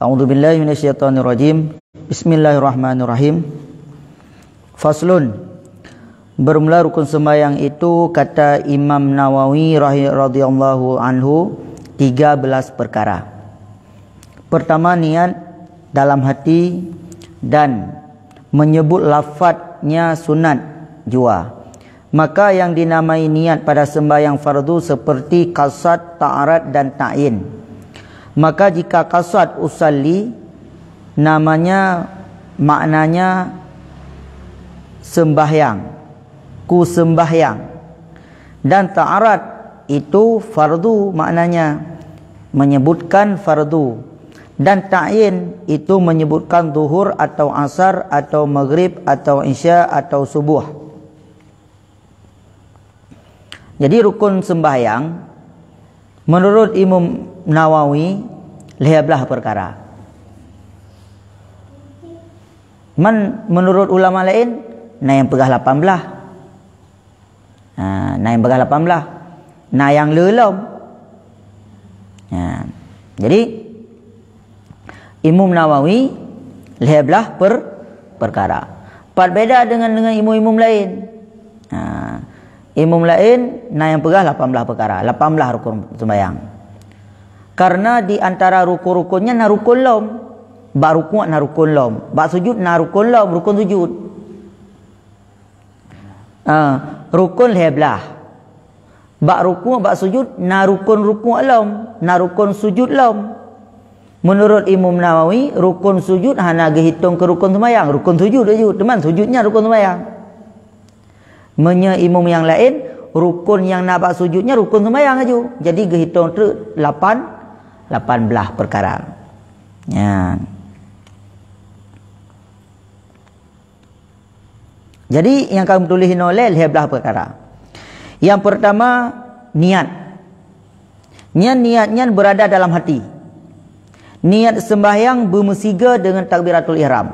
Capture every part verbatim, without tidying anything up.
A'udzubillahi minasyaitonirrajim. Bismillahirrahmanirrahim. Faslun. Bermula rukun sembahyang itu, kata Imam Nawawi rahi-, radhiyallahu anhu, tiga belas perkara. Pertama, niat dalam hati dan menyebut lafadznya sunat jua. Maka yang dinamai niat pada sembahyang fardu seperti qasad, ta'arad dan ta'yin. Maka jika qasad usalli, namanya, maknanya sembahyang, ku sembahyang. Dan ta'arad itu fardu, maknanya menyebutkan fardu. Dan ta'yin itu menyebutkan zuhur atau asar atau maghrib atau isya atau subuh. Jadi rukun sembahyang menurut Imam Nawawi lhèe blah perkara. Man menurut ulama laén na nyang peugah lapan blah. Ha, na nyang peugah lapan blah. Na nyang le lom. Ha. Jadi Imam Nawawi lhèe blah per-, perkara. Pat beda dengan, dengan imam-imam laén. Ha. Imam laén na nyang peugah lapan blah perkara, lapan blah rukun sembahyang. Karena di antara rukun-rukun nyan na rukun lom. Bak rukuk na rukun lom, bak sujud na rukun lom, rukun sujud. Ah, rukun lhèe blah. Bak rukuk, bak sujud, na rukun rukuk lom, na rukun sujud lom. Menurut Imam Nawawi, rukun sujud hana geuhitong keu rukun seumayang. Rukun sujud, sujud. Teuma sujud nyan rukun seumayang. Meunyoe imam nyang laén, rukun nyang na bak sujud nyan rukun seumayang laju. Jadi geuhitong treuk lapan, lapan blah perkara. Nyan. Jadi, nyang ka meutuléh inoe lé lhèe blah peukara. Nyang peurtama, niat. Nyan niat nyan beurada dalam hati. Niat seumbahyang beumeusigoe deungon takbiratul ihram.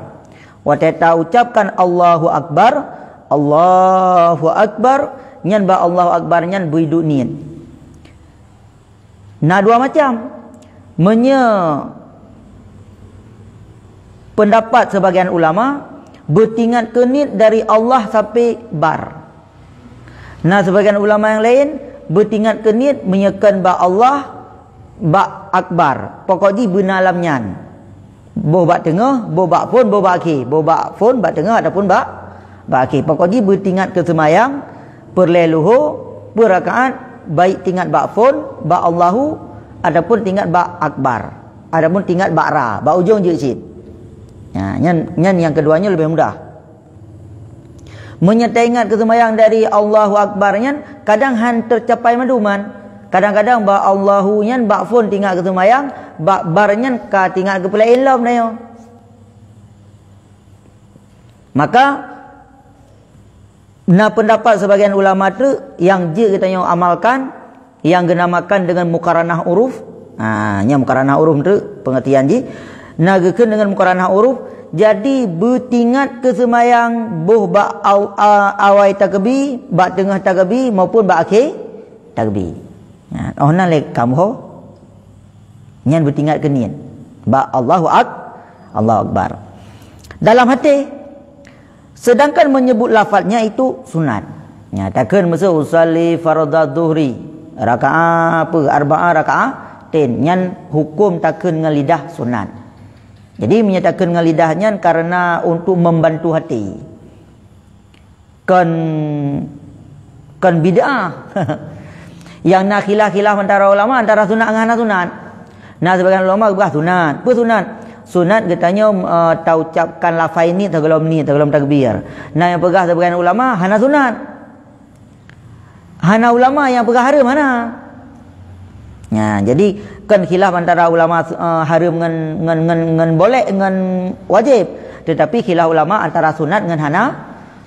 Watèe taucapkan Allahu Akbar, Allahu Akbar, nyan bak Allahu Akbar nyan beuiduek niet. Na dua macam. Meunyoe peundapat seubagian ulama, beutingat keu niet dari Allah sampai bar. Na seubagian ulama nyang laén beutingat keu niet meunyoe kon bak Allah, bak Akbar. Pokok jih beuna lam nyan. Boh bak teungoh, boh bak phon, boh bak akhé. Boh bak phon, bak teungoh ataupun bak, bak akhé. Pokok jih beutingat keu seumayang, peureulèe luho, peurakaat, baik tingat bak phon, bak Allahu, ataupun tingat bak Akbar, ataupun tingat bak ra, bak ujong jeuet cit. Ya, nyan, nyan nyang keudua nyoe leubeh mudah. Meunyoe taingat keu seumayang dari Allahu Akbar nyan, kadang han teucapai mandum man. Kadang-kadang bak Allahu nyan bak phon tingat keu seumayang, bak bar nyan ka tingat keu peulaén lom na nyoe. Maka, na peundapat seubagian ulama treuk nyang jeuet geutanyoe amalkan, nyang geunamakan deungon mukaranah uruf. Ha, nyan mukaranah uruf treuk peungeurtian jih. Na geukheun deungon mukaranah uruf, jadi beutingat keu seumayang boh bak aw-, a-, awai takeubi, bak teungoh takeubi, maupun bak akhé takeubi. Ha, oh na lé kamoe. Nyan beutingat keu niet. Bak Allahu Ak-, Allahu Akbar. Dalam hati, sedangkan menyebut lafaznya itu sunat. Nya, takheun miseu usalli fardadz zuhri, rakaat apa, arba'a rakaatin. Nyan hukum takheun ngon lidah sunat. Jadi, meunyoe takheun ngon lidah nyan karena untuk membantu hati. Kon, kon bid'ah. Nyang na khilaf-khilaf antara ulama, antara sunat ngon hana sunat. Na seubagian ulama geupeugah sunat. Peue sunat? Sunat geutanyoe, eh, taucapkan lafai niet sigohlom niet, sigohlom takbir. Na nyang peugah seubagian ulama hana sunat. Hana ulama nyang peugah hareuem, hana. Nah, jadi kon khilaf antara ulama, eh, hareuem ngon, ngon, ngon, ngon boleh, ngon wajib. Tetapi khilaf ulama antara sunat ngon hana,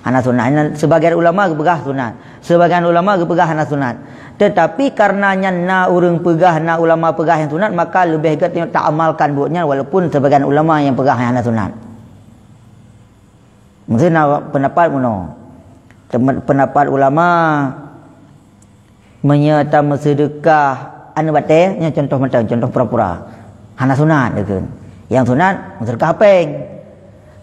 hana sunat. Seubagian ulama geupeugah sunat. Seubagian ulama geupeugah hana sunat. Tetapi karena nyan na ureuëng peugah, na ulama peugah nyang sunat, maka leubeh gét tanyoe taamalkan buet nyan walaupun seubagian ulama nyang peugah nyang hana sunat. Mungken na peundapat meunoe. Teuma peundapat ulama, meunyoe tameuseudeukah aneuk batée, nyan contoh mantong, contoh pura-pura. Hana sunat, dikheun. Nyang sunat, meuseudeukah péng.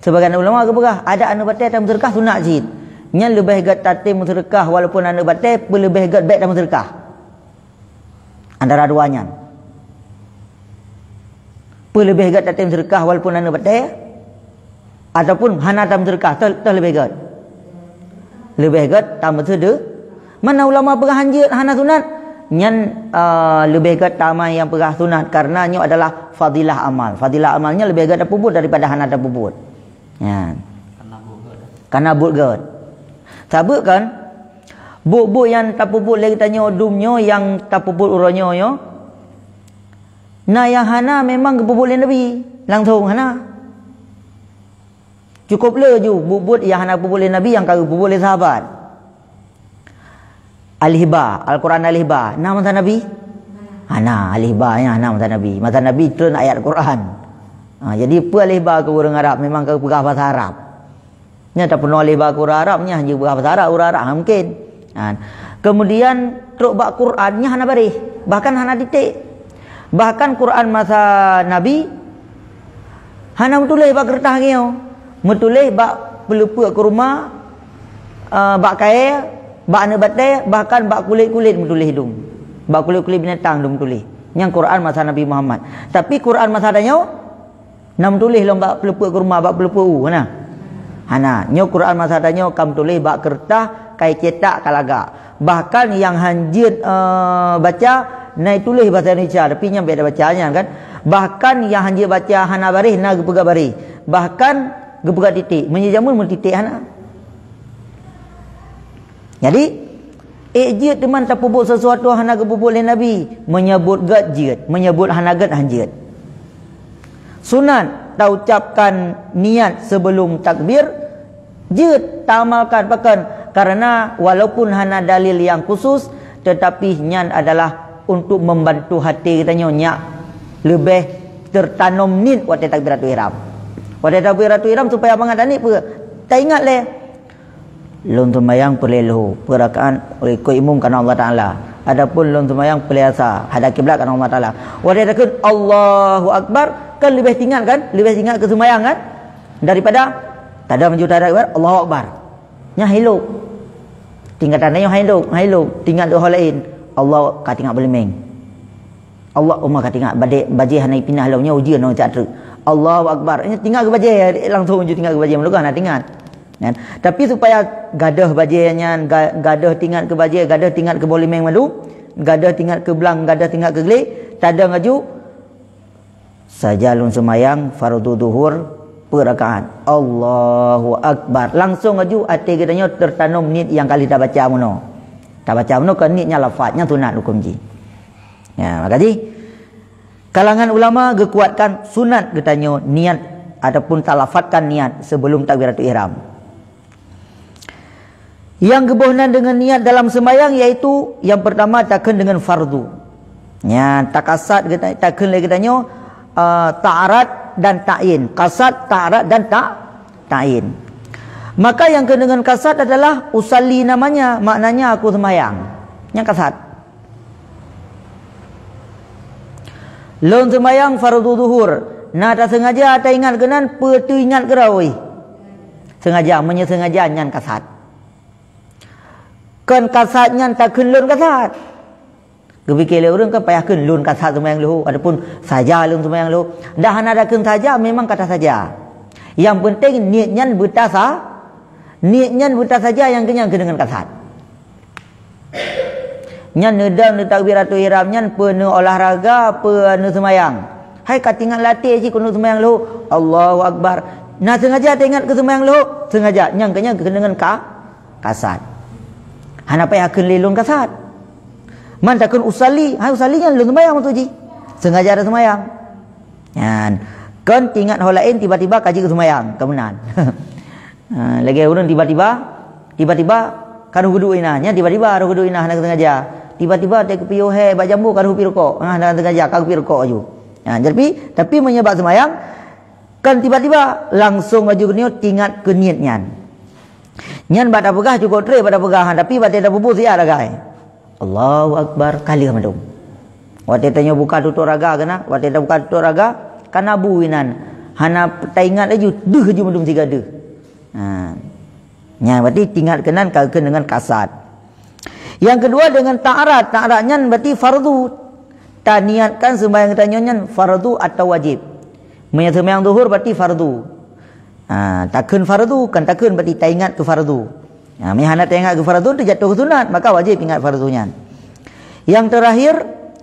Sebagian ulama geupeugah, adak aneuk batée tameuseudeukah sunat cit. Nyan leubeh gét tatem meuseudeukah walaupun aneuk batée, peuleubeh gét bék tameuseudeukah. Antara dua nyan. Peuleubeh gét tatem meuseudeukah walaupun aneuk batée, ataupun hana tameuseudeukah, toh, toh leubeh gét. Leubeh gét tameuseude-, mana ulama peugah hanjeuet hana sunat? Nyan, eh, leubeh gét tamai nyang peugah sunat, karena nyoe adalah fadilah amal. Fadilah amal nyan leubeh gét tapeubuet daripada hana tapeubuet. Nyan. Karena buet gét. Sabeue kan? Buet-buet nyang tapeubuet lé geutanyoe dum nyoe nyang tapeubuet uroe nyoe nyoe. Na nyang hana memang geupeubuet lé Nabi langsong, hana. Cukup le ju buet-buet nyang hana geupeubuet lé Nabi nyang ka geupeubuet lé sahabat. Al-Ihba, Al-Quran Al-Ihba, na masa Nabi? Hana, Al-Ihba nyan hana masa Nabi. Masa Nabi treun ayat Quran. Ha, jadi peue Al-Ihba keu ureuëng Arab memang ka geupeugah bahasa Arab. Nyan tapeunoh lé bak ureuëng Arab, nyan hana jipeugah bahasa Arab, ureuëng Arab hana mungken. Ha. Kemudian trok bak Quran nyan hana baréh, bahkan hana titék. Bahkan Quran masa Nabi hana meutuléh bak keureutah ngiyo, meutuléh bak peuleupeuk keuruma, eh, bak kayée, bak aneuk batée, bahkan bak kulét-kulét meutuléh dum. Bak kulét-kulét binatang dum meutuléh. Nyan Quran masa Nabi Muhammad. Tapi Quran masa tanyoe na meutuléh lom bak peuleupeuk keuruma, bak peuleupeuk u, hana? Hana. Nyoe Quran masa tanyoe ka meutuléh bak keureutah, ka icetak, ka lagak. Bahkan nyang hanjeuet, eh, baca, na ituléh bahasa Indonesia, tapi nyan bék tabaca nyan kan. Bahkan nyang hanjeuet baca hana baréh, na geupeugah baréh. Bahkan geupeugah titék. Meunyoe jameun meutiték hana. Jadi, ék jeuet teuma tapeubuet sesuatu hana geupeubuet lé Nabi, meunyoe buet gét jeuet, meunyoe buet hana gét hanjeuet. Sunat taucapkan niat sebelum takbir, jeuet taamalkan pakon, karena walaupun hana dalil nyang khusus, tetapi nyan adalah untuk membantu hati geutanyoe nyak leubeh tertanom niet watée takbiratul ihram. Watée takbiratul ihram supaya mangat niet peue? Taingat lé, lôn seumayang peureulée leuhô, peue rakaat ikot imum karena Allah Taala. Adapun lôn seumayang peureulée asa, hadap kiblat karena Allah Taala. Watée takheun Allahu Akbar, kan leubeh teuingat kan? Leubeh teuingat keu seumayang kan? Daripada tadong ju hadap kiblat, Allahu Akbar. Nyan hai lôk. Tingkatan nyoe hai lôk, hai lôk. Teuingat keu ho laén. Allah ka teuingat beuleumeng. Allah, uma ka teuingat bajée, bajée hana ipinah lom nyoe ujeuen nyoe cak treuk. Allahu Akbar. Nyan teuingat keu bajée, langsung ju teuingat keu bajée, meuleuka hana teuingat. Kan? Tapi supaya gadôh bajée nyan, ga-, gadôh teuingat keu bajée, gadôh teuingat keu boh limeng mandum, gadôh teuingat keu blang, gadôh teuingat keu glé, tadong laju, saja lôn seumayang fardu zuhur peuet rakaat. Allahu Akbar. Langsung laju até geutanyoe teutanom niet nyang ka lheueh tabaca meunoe. Tabaca meunoe kon niet nyang lafaz, nyang sunat huköm jih. Ya, maka jih, kalangan ulama geukuatkan sunat geutanyoe niat ataupun talafatkan niat sebelum takbiratul ihram. Yang geuboh nan dengan niat dalam sembahyang, yaitu yang pertama takheun dengan fardu. Nya, takasat geuta-, takheun lé geutanyoe, eh, ta'arad dan ta'yin. Kasat, ta'arad dan ta-, ta'yin. Maka yang keu dengan kasat adalah usalli namanya, maknanya aku sembahyang. Nyang kasat. Lôn seumayang fardu zuhur, na taseungaja taingat keunan peue teuingat keurawi. Seungaja, meunyoe seungaja nyan kasat. Kon kasat nyan takheun lôn kasat. Geupike lé ureuëng kan payah kheun lôn kasat seumayang leuhô, ataupun saja lôn seumayang leuhô. Dah hana takheun saja, memang ka tasaja. Nyang penting niet nyan beutasa-, niet nyan beutasaja nyang keu nyan keu deungon kasat. Nyan neudong neutakbiratul ihram nyan peue neuolahraga, peue neuseumayang. Hai ka teuingat latih cit keuneuk seumayang leuhô, Allahu Akbar. Na seungaja teuingat keu seumayang leuhô, seungaja. Nyan keu nyan keu deungon ka-, kasat. Hana payah kheun lé lôn kasat. Man takheun usalli, hai usalli nyan lôn seumayang maksud jih. Seungaja taseumayang. Nyan. Kon teuingat ho laén tiba-tiba ka jeuet keu seumayang, ka meunan. Ha, lagée ureuëng tiba-tiba, tiba-tiba ka roh geuduek inan, nyan tiba-tiba roh geuduek inan hana sengaja. Tiba-tiba teukeupiyôh hé bak jambo ka roh pi rukok, ha, hana sengaja ka geupi rukok laju. Ha, jadi, tapi meunyoe bak seumayang, kan tiba-tiba langsung laju geutanyoe teuingat keu niet nyan. Nyan bak tapeugah cukôp treb bak tapeugah, ha, tapi bak tapeubuet siat agak. Allahu Akbar, ka lheueh mandum. Watée tanyoe buka tutup raga keunan, watée tabuka tutup raga, Kana bu inan, hana taingat laju, deuh laju mandum siga deuh. Ha. Nyan berarti taingat keunan ka keukeun dengan kasad. Yang kedua, dengan ta'arad. Ta'arad nyan berarti fardu. Taniatkan sembahyang tanyoe nyan fardu atau wajib. Meunyoe sembahyang zuhur berarti fardu. Ha, takheun fardu, kan takheun berarti taingat keu fardu. Ha, meunyoe hana taingat keu fardu, teujatuh keu sunat, maka wajib ingat fardu nyan. Yang terakhir,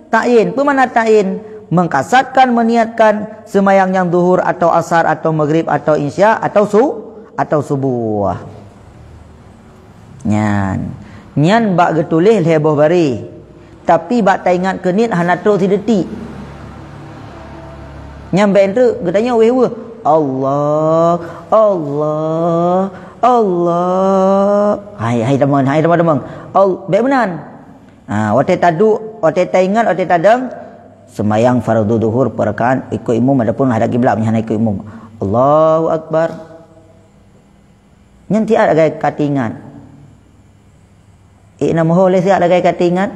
ta'yin. Peue makna ta'yin? Mengkasadkan, meniatkan sembahyang nyang zuhur atau asar atau maghrib atau isya atau su-, atau subuh. Nyan. Nyan bak geutuléh lhée boh baré. Tapi bak taingat keu niet hana trok sidetik. Nyan bék treuk geutanyoe wéh-wéh. Allah, Allah, Allah. Hai, hai teman, hai teman-teman. Al-, bék meunan. Ha, watée taduek, watée taingat, watée tadong, sembahyang fardu zuhur peurakaat ikot imum ataupun hadap kiblat meunyoe hana ikot imum. Allahu Akbar. Nyan siat lagée ka teuingat. Ék na meuho lé siat lagée ka teuingat.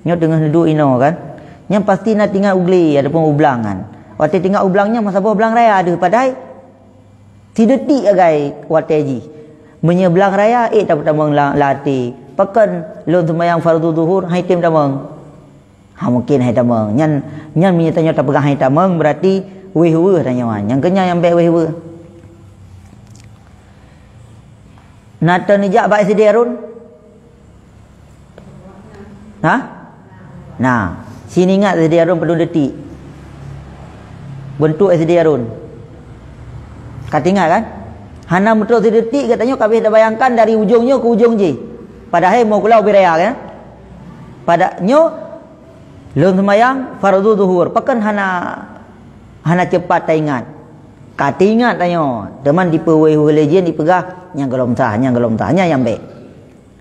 Nyoe teungoh neuduek inoe kan. Nyan pasti na teuingat u glé ataupun u blang kan. Watée teuingat u blang nyan masa boh blang raya deuh padahai sidetik lagée watée jih. Meunyoe blang raya ék tapeutamong la-, lam até. Pakon lôn seumayang fardu zuhur han item tamong. Ha, mungkin han itamong. Nyan, nyan meunyoe tanyoe tapeugah han itamong, berarti wéh-wéh tanyoe. Nyang keu nyan nyang bék wéh-wéh. Na taneujak bak S D Harun? Ha? Na. Singoh ingat S D Harun padum detik. Beuntuk S D Harun. Ka teuingat kan? Hana meutrok sidetik geutanyoe ka abéh tabayangkan dari ujong nyoe keu ujong jih. Padahai mo kula ubé raya kan? Pada nyoe lôn seumayang fardu zuhur, pakon hana, hana cepat taingat. Ka teuingat tanyoe, teuma dipeuwéh-wéh lé jén dipeugah nyang gohlom sah, nyang gohlom sah, nyan nyang bék.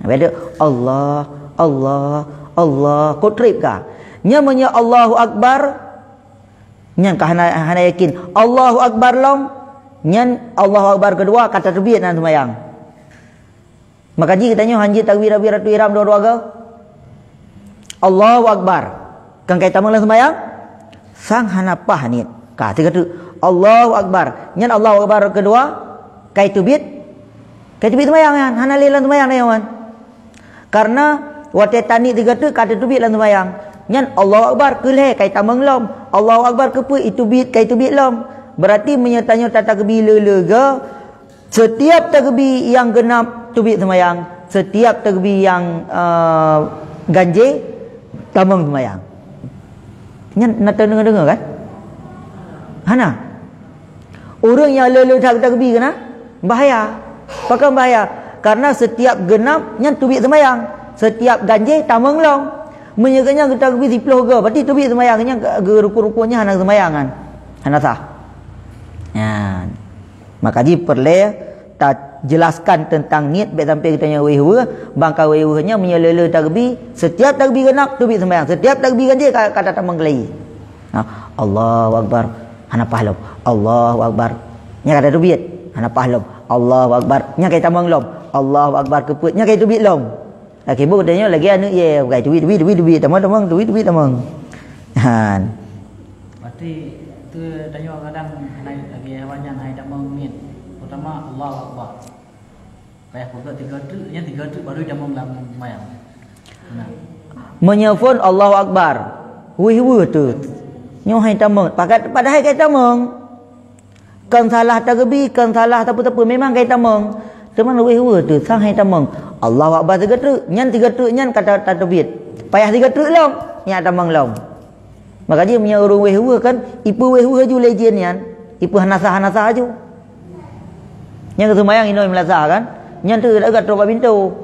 Bék tu, Allah, Allah, Allah, kok trép ka. Nyan meunyoe Allahu Akbar, nyan ka hana, hana yakin. Allahu Akbar lom, nyan Allahu Akbar keudua ka tateubiet lam seumayang. Maka jih geutanyoe hanjeuet takbiratul ihram dua-dua goe. Allahu Akbar. Kan ka itamong lam seumayang? Sang hana paih niet. Ka sigoe teuk. Allahu Akbar. Nyan Allahu Akbar keudua ka iteubiet. Ka iteubiet seumayang nyan. Hana lé lam seumayang nyan. Karena watée taniet sigoe teuk ka tateubiet lam seumayang. Nyan Allahu Akbar keu lhée ka itamong lom. Allahu Akbar keu peuet iteubiet ka iteubiet lom. Berarti meunyoe tanyoe tatakbir le-le goe, setiap takbir nyang geunap teubiet seumayang, setiap takbir nyang, eh, ganjé tamong seumayang. Nyan na tadeungoe-deungoe kan? Hana. Ureuëng nyang le-le that takbir keunan bahaya. Pakon bahaya? Karena setiap geunap nyan teubiet seumayang, setiap ganjé tamong lom. Meunyoe geuhnyan geutakbir siplôh goe, berarti teubiet seumayang, nyan geu-, geu-, rukun-rukun nyan hana seumayang kan? Hana sah. Nyan. Maka jih peureulée tajelaskan teuntang niet, bék sampoe geutanyoe wéh-wéh, bang ka wéh-wéh nyan meunyoe le-le takbir, setiap takbir geunap teubiet seumayang, setiap takbir ganjé ka, ka tatamong keulai. Ha, Allahu Akbar, hana paih lom. Allahu Akbar, nyan ka tateubiet, hana paih lom. Allahu Akbar, nyan ka itamong lom. Allahu Akbar keu peuet, nyan ka iteubiet lom. Lagée boh tanyoe lagée aneuëk yé, bukai teubiet, teubiet, teubiet, teubiet, tamong, tamong, teubiet, teubiet, tamong. Han. Berarti tu tanyoe kadang hana lagée awak nyan hana tamong niet. Pertama Allahu Akbar. Payah peugah tiga teuk, nyan tiga teuk baru tamong lam seumayang. Nah. Meunyoe phon Allahu Akbar. Wih weuh tu. Nyoe hana tamong. Pakat padahai ka tamong. Kon salah takbir, kon salah sapeue-sapeue, memang ka itamong. Teuma wéh-wéh tu, sang hai tamong. Allahu Akbar sigoe treuk, nyan sigoe treuk nyan ka ta-, tateubiet. Payah sigoe treuk lom, nyan tamong lom. Maka jih meunyoe ureuëng wéh-wéh kan, ipeuwéh-wéh aju lé jén nyan, ipeuhanasah-hanasah aju. Nyang geuseumayang inoe meulasah kan, nyan tu ka trok bak pintoe.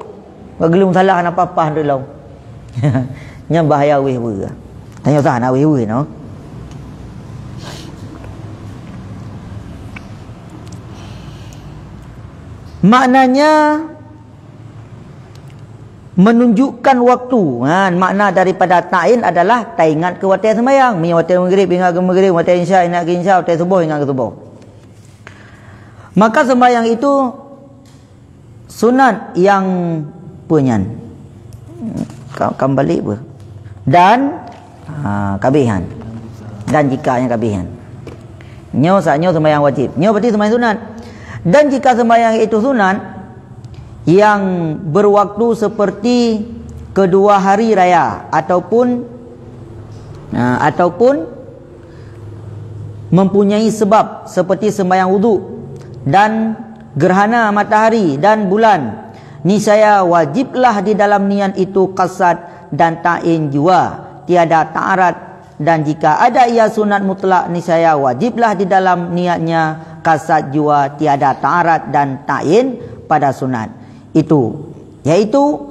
Ka geuleueng salah hana paih-paih teuk lom. Nyan bahaya wéh-wéh. Tanyoe sah na wéh-wéh no. Maknanya menunjukkan waktu. Ha, makna daripada ta'yin adalah taingat keu watée seumayang. Meunyoe watée maghrib ingat keu maghrib, watée insya ingat keu insya, watée suboh ingat keu suboh. Maka sembahyang itu sunat nyang peue nyan? Ka, kambali peue? Dan, ha, kabeh nyan. Dan jika nyang kabeh nyan. Nyoe sa-, nyoe sembahyang wajib. Nyoe berarti sembahyang sunat. Dan jika sembahyang itu sunat yang berwaktu seperti kedua hari raya ataupun, ha, ataupun mempunyai sebab seperti sembahyang wudhu dan gerhana matahari dan bulan, niscaya wajiblah di dalam niat itu kasad dan ta'in jua, tiada ta'arad. Dan jika ada ia sunat mutlak, niscaya wajiblah di dalam niatnya kasad jua, tiada ta'arad dan ta'in pada sunat itu, yaitu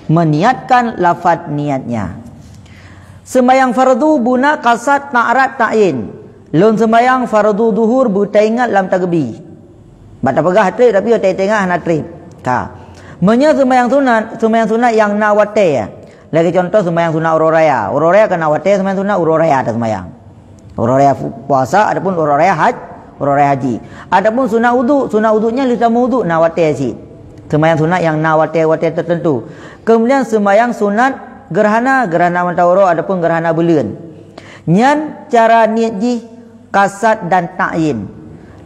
meniatkan lafaz niatnya. Sembahyang fardu beuna kasad, ta'arad, ta'in. Lôn sembahyang fardu zuhur beutaingat lam tageubi. Bak tapeugah treb, tapi watée taingat hana treb. Ka. Meunyoe sembahyang sunat, sembahyang sunat nyang na watée. Lagée contoh sembahyang sunat uroe raya. Uroe raya kan na watée sembahyang sunat, uroe raya taseumbahyang. Uroe raya fu-, puasa ataupun uroe raya haj-, uroe raya haji. Ataupun sunat wudhu, sunat wudhu nyan lheueh tameuwudhu na watée cit. Sembahyang sunat nyang na watée-watée tertentu. Kemudian sembahyang sunat gerhana, gerhana mata uroe ataupun gerhana buleuen. Nyan cara niet jih kasad dan ta'yin.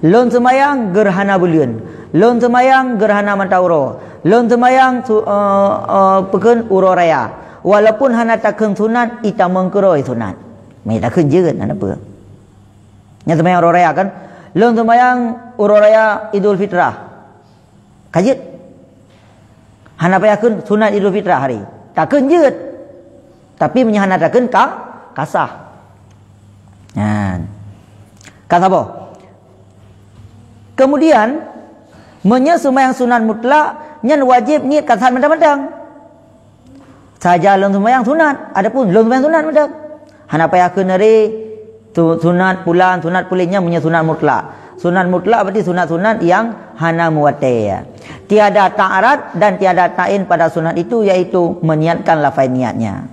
Lôn seumayang gerhana buleuen. Lôn seumayang gerhana mata uroe. Lôn seumayang su-, eh, eh, peukheun uroe raya. Walaupun hana takheun sunat, itamong keudroe sunat. Meunyo takheun jeuet, hana peue. Nyan seumayang uroe raya kan? Lôn seumayang uroe raya Idul Fitrah. Ka jeuet. Hana payah kheun sunat Idul Fitrah hari. Takheun jeuet. Tapi meunyo hana takheun ka, ka sah. Nyan. Ka saboh. Kemudian, meunyo seumayang sunat mutlak, nyan wajéb niet kasad mantong-mantong. Saja lôn seumayang sunat, adapun lôn seumayang sunat mantong. Hana payah kheun hari su-, sunat pulan, sunat pulan nyan meunyo sunat mutlak. Sunat mutlak berarti sunat-sunat nyang hana meuwatée. Tiada ta'arad dan tiada ta'yin pada sunat itu, yaitu meniatkan lafai niatnya.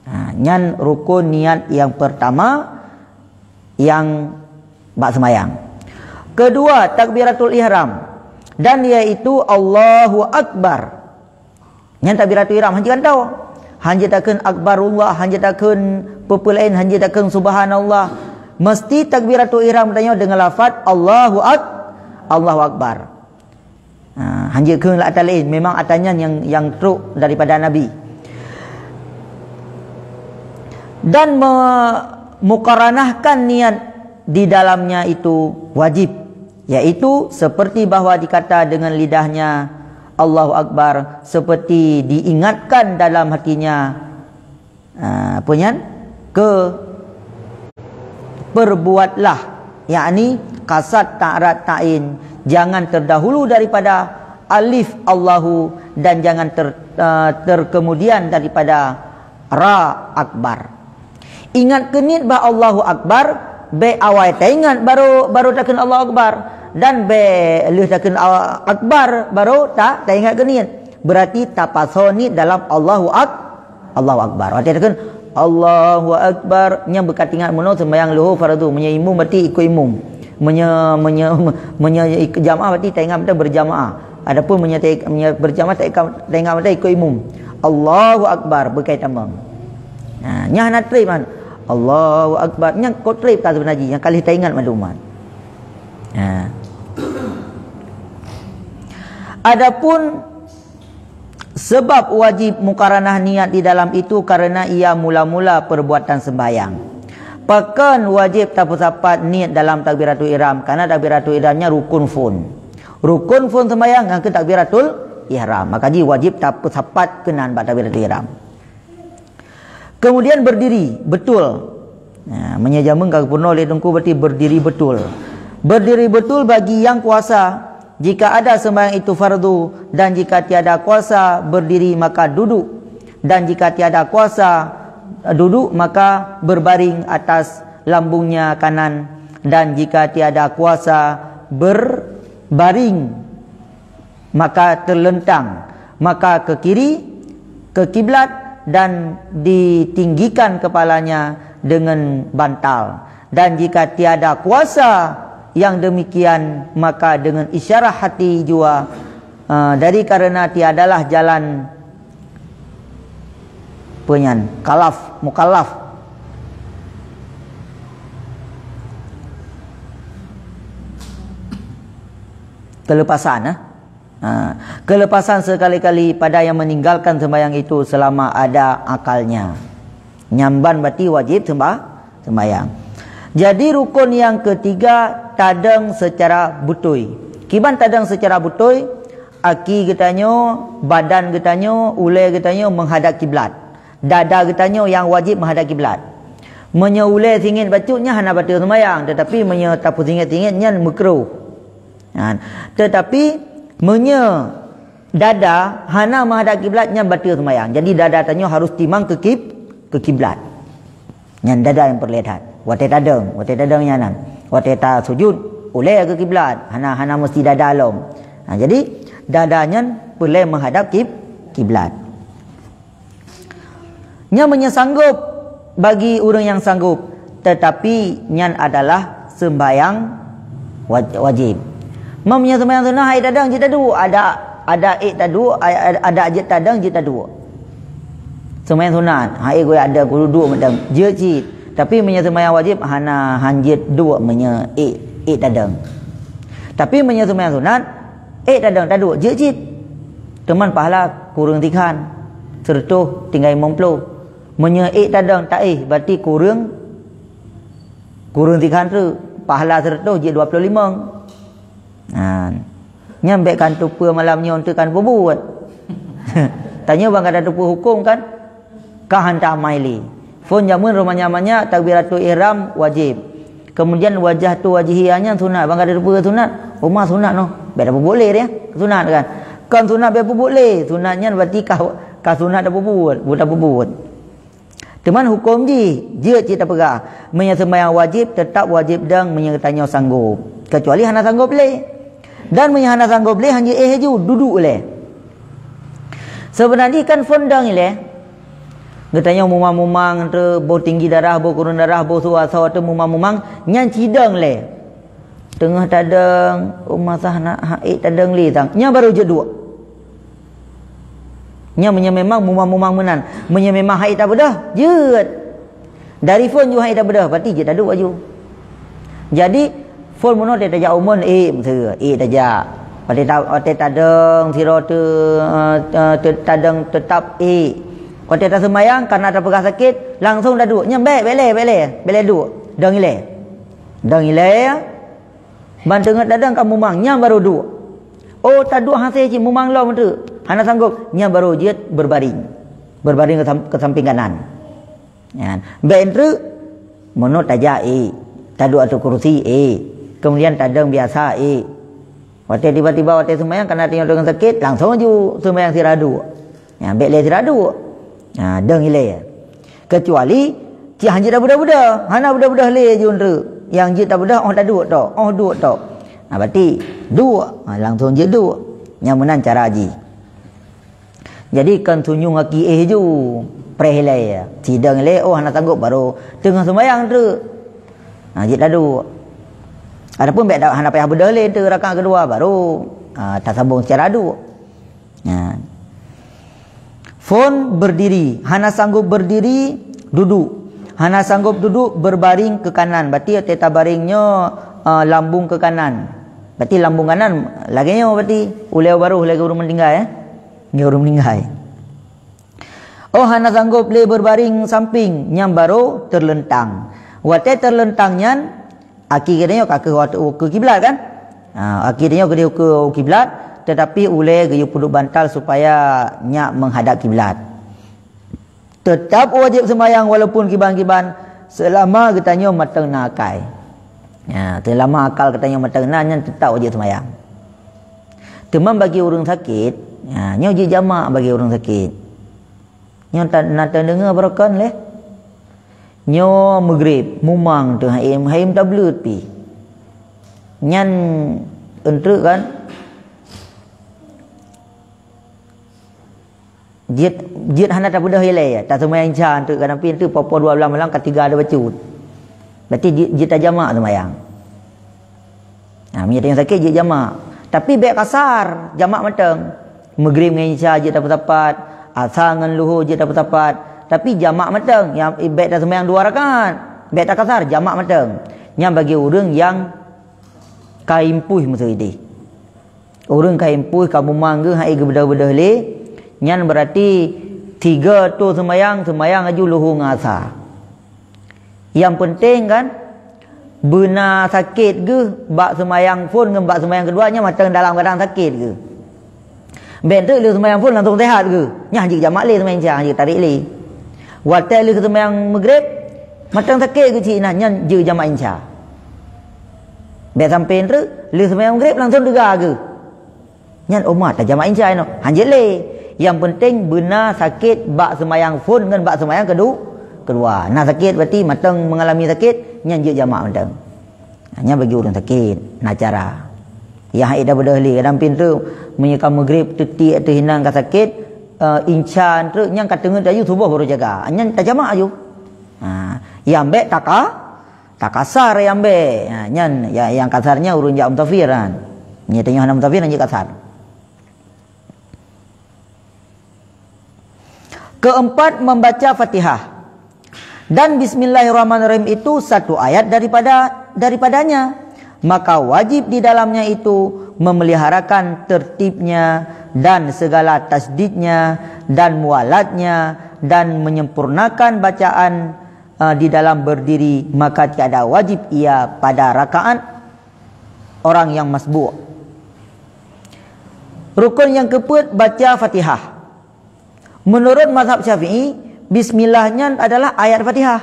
Ha, nyan rukun niat nyang pertama nyang bak seumayang. Kedua, takbiratul ihram. Dan yaitu Allahu Akbar. Nyan takbiratul ihram, hanjeuet gantoe. Hanjeuet takheun akbarullah, hanjeuet takheun peue-peue laén, hanjeuet takheun subhanallah. Mesti takbiratul ihram tanyoe deungon lafaz Allahu Ak-, Allahu Akbar. Ha, hanjeuet kheun lam atra laén, memang atra nyan nyang, nyang trok daripada Nabi. Dan me-, mukaranahkan niat di dalamnya itu wajib, yaitu seperti bahwa dikata dengan lidahnya, "Allahu Akbar," seperti diingatkan dalam hatinya, ah, apa nyan? Ke, "Perbuatlah," yakni kasad ta'arad ta'yin, jangan terdahulu daripada alif Allahu dan jangan ter-, ah, terkemudian daripada ra akbar. Ingat keu niet bah Allahu Akbar, bék awai taingat baru, baru takheun Allahu Akbar, dan bék lheueh takheun a-, Akbar baru ta-, taingat keu niet. Berarti tapasoe niet dalam Allahu Ak-, Allahu Akbar. Watée takheun Allahu Akbar, nyan beuka taingat meunoe seumayang luhô fardu, meunyo imum berarti ikot imum. Meunyo, meunyo, meunyo ikot jamaah berarti taingat mantong berjamaah. Adapun meunyo ta-, meunyo berjamaah taingat, taingat mantong ikot imum. Allahu Akbar, beuka tamong. Ha, nyan hana treb man. Allahu Akbar. Nyan kon treb ka seubeuna jih, nyang ka lheueh taingat mandum man. Ha. Adapun sebab wajib mukaranah niat di dalam itu karena ia mula-mula perbuatan sembahyang. Pakon wajib tapeusapat niet dalam takbiratul ihram? Karena takbiratul ihram nyan rukun phon. Rukun phon sembahyang ngon keu takbiratul ihram. Maka jih wajib tapeusapat keunan bak takbiratul ihram. Kemudian berdiri betul. Nah, meunyo jameun ka geupeurunoe lé Teungku berarti berdiri betul. Berdiri betul bagi yang kuasa. Jika ada sembahyang itu fardu dan jika tiada kuasa berdiri maka duduk. Dan jika tiada kuasa, eh, duduk maka berbaring atas lambungnya kanan. Dan jika tiada kuasa berbaring maka terlentang, maka ke kiri, ke kiblat, dan ditinggikan kepalanya dengan bantal. Dan jika tiada kuasa yang demikian, maka dengan isyarah hati jua, eh, dari karena tiadalah jalan Peue nyan? Kalaf, mukallaf. Kelepasan, eh? Ha. Kelepasan sekali-kali pada yang meninggalkan sembahyang itu selama ada akalnya. Nyan ban berarti wajib semba-, sembahyang. Jadi rukun yang ketiga, tadeng secara beutôi. Kiban tadeng secara beutôi, aki geutanyoe, badan geutanyoe, ulée geutanyoe menghadap kiblat. Dada geutanyoe nyang wajib menghadap kiblat. Meunyoe ulée singiet bacut nyan hana bateue sembahyang, tetapi meunyoe tapeusingiet-singiet nyan meukruh. Ha. Tetapi meunyoe dada hana menghadap kiblat nyan bateue sembahyang. Jadi dada tanyoe harus timang ke kib-, ke kiblat. Nyan dada nyang peureulée that. Watée tadeng, watée tadeng nyan nan. Watée tasujud, ulée ke kiblat, hana, hana mesti dada lom. Ha, jadi dada nyan peureulée menghadap kib-, kiblat. Nyan meunyoe sanggob bagi ureuëng nyang sanggob, tetapi nyan adalah sembahyang waj-, wajib. Meunyoe sembahyang sunat, hai tadeng jeuet taduek, ada, ada ék taduek, a-, a-, ada jeuet tadeng jeuet taduek. Sembahyang sunat, hai geuadeng, kuduek mantong, jeuet cit. Tapi meunyoe sembahyang wajib, hana, han jeuet duek meunyoe ék, ék tadeng. Tapi meunyoe sembahyang sunat, ék tadeng taduek, jeuet cit. Teuma pahala kureueng tikhan, seureutôh tinggai limong ploh. Meunyoe ék tadeng taéh, berarti kureueng, kureueng tikhan treuk, pahala seureutôh jeuet dua ploh limong. Nah, nyan bék kan teupeue malam nyoe teuh kan peubuet. Tanyoe ban ka tateupeue hukôm kan? Ka han tamai lé. Phon jameun roh manyak-manyak takbiratul ihram wajib. Kemudian wajjahtu wajhiya nyan sunat, ban ka tateupeue sunat. Uma sunat noh, bék tapeubuet lé dia. Sunat kan? Kon sunat bék peubuet lé. Sunat nyan berarti ka, ka sunat tapeubuet, buet tapeubuet. Teuma hukôm jih, jeuet cit tapeugah, meunyoe sembahyang wajib, teutap wajib deng meunyoe geutanyoe sanggob. Keucuali hana sanggob lé. Dan meunyoe hana sanggob lé, han jeuet éh laju, duduek lé. Seubeuna jih kan phon deng ilée. Geutanyoe mumang-mumang treuk, boh tinggi darah, boh kureueng darah, boh su asoe treuk mumang-mumang, nyan cidong lé. Teungoh tadong, uma sah na, ha, ék tadong lé sang. Nyan barô jeuet duek. Nyan meunyoe memang mumang-mumang meunan. Meunyoe memang han ék tabeudôh, jeuet. Dari phon ju han ék tabeudôh, berarti jeuet taduek laju. Jadi, phon meunoe tajak umon, ék, miseue, ék tajak. Watée ta-, watée tadong sidroe teu-, eh, teu-, tadong teutap ék. Watée taseumayang, kareuna tapeugah sakét, langsong taduek. Nyan bék, bék lé, bék lé, bék lé duek. Dong ilée. Dong ilée, ban teungoh tadong ka mumang, nyan barô duek. Oh, taduek hase cit mumang lom teuk. Hana sanggob, nyan barô jeuet berbaring. Berbaring ke sam-, ke samping kanan. Nyan. Bék treuk, meunoe tajak ék. Taduek ateueh kursi ék. Kemudian tadong biasa ék. Watée tiba-tiba watée seumayang, kareuna tanyoe deungon sakét, langsong ju seumayang sira duek. Nyan, bék lé sira duek. Ha, dong ilée. Keucuali, cit han jeuet tabeudôh-beudôh. Hana beudôh-beudôh lé ju treuk. Nyang jeuet tabeudôh, óh taduek tok, óh duek tok. Ha, berarti duek. Ha, langsong jeuet duek. Nyan meunan cara jih. Jadi, kon sunyueng aki éh ju, preh ilée. Sidong ilée, oh, hana sanggob, barô teungoh seumayang treuk. Ha, jeuet taduek. Ataupun bék da-, hana payah beudôh lé, teuk rakaat keudua, barô, ha, tasambong secara duek. Ha. Phon berdiri, hana sanggob berdiri, duduk. Hana sanggob duduk, berbaring ke kanan. Berarti watée tabaring nyoe, eh, lambung ke kanan. Berarti lambung kanan lagée nyoe berarti. Ulée barô lagée ureuëng meuninggai, eh. Nyoe ureuëng meuninggai. Oh, hana sanggob lé berbaring samping, nyan barô terlentang. Watée terlentang nyan, aki geutanyoe ka keuh u kiblat kan? Ha, aki geutanyoe geudeh u kiblat, tetapi ulée geuyue peuduek bantal supaya nyak menghadap kiblat. Teutap wajéb seumayang walaupun kiban-kiban, seulama geutanyoe mantong na akai. Ya, seulama akal geutanyoe mantong na, nyan teutap wajéb seumayang. Teuma bagi ureuëng sakét, ya, nyoe jeuet jamak bagi ureuëng sakét. Nyoe ta-, na tadeungoe baroekon lé. Nyoe meugrib, mumang teuh haém, haém tableut pih. Nyan eunteuk kan? Jeuet, jeuet hana tabeudôh ilée, taseumayang isya eunteuk, kadang pih eunteuk poh-poh dua blaih malam ka tiga ada bacut. Berarti jeuet, jeuet tajamak seumayang. Nah, meunyoe tanyoe sakét jeuet jamak. Tapi bék kasar, jamak mantong. Meugrib ngon isya jeuet tapeusapat, asa ngon luhô jeuet tapeusapat. Tapi jamak mantong, nyang, bék taseumayang dua rakaat. Bék takasar, jamak mantong. Nyan bagi ureuëng nyang ka impui meuseue idéh. Ureuëng ka impus, ka mumang geuh, hai geubeudôh-beudôh lé, nyan beurati tiga tu seumayang, seumayang laju luhu ngon asa. Nyang peunteng kan, beuna sakét geuh bak seumayang phon ngon bak seumayang keudua nyan mantong dalam keuadaan sakét geuh. Bék teuk lheueh seumayang phon langsong seuhat geuh. Nyan jeuet jamak lé seumayang isya, jeuet tarék lé. Watée lheueh seumayang Maghrib, mantong sakét geuh cit inan, nyan jeuet jamak isya. Bék sampoe teuk lheueh seumayang Maghrib langsong teuga geuh. Nyan umat tajamak isya inoe. Hanjeuet lé. Nyang peunteng beuna sakét bak seumayang phon ngon bak seumayang kedu-, keudua. Na sakét berarti mantong mengalami sakét, nyan jeuet jamak mantong. Nyan bagi ureuëng sakét, na cara. Nyang hai dah beudôh lé, kadang pintoe meunyoe ka Maghrib teutiek teuh inan ka sakét, eh, isya teuk nyan ka teungeut laju suboh baru jaga. Nyan tajamak laju. Ha, nyang bék taka, takasar nyang bék. Ha, nyan ya, nyang kasar nyan ureuëng jak musafir kan. Nyan tanyoe hana musafir nyan jeuet kasar. Keempat, membaca Fatihah. Dan Bismillahirrahmanirrahim itu satu ayat daripada daripadanya. Maka wajib di dalamnya itu memeliharakan tertibnya dan segala tasdidnya dan mualatnya dan menyempurnakan bacaan, eh, di dalam berdiri, maka tiada wajib ia pada rakaat orang yang masbuk. Rukun nyang keupeuet, baca Fatihah. Menurut mazhab Syafi'i, bismillah nyan adalah ayat Fatihah.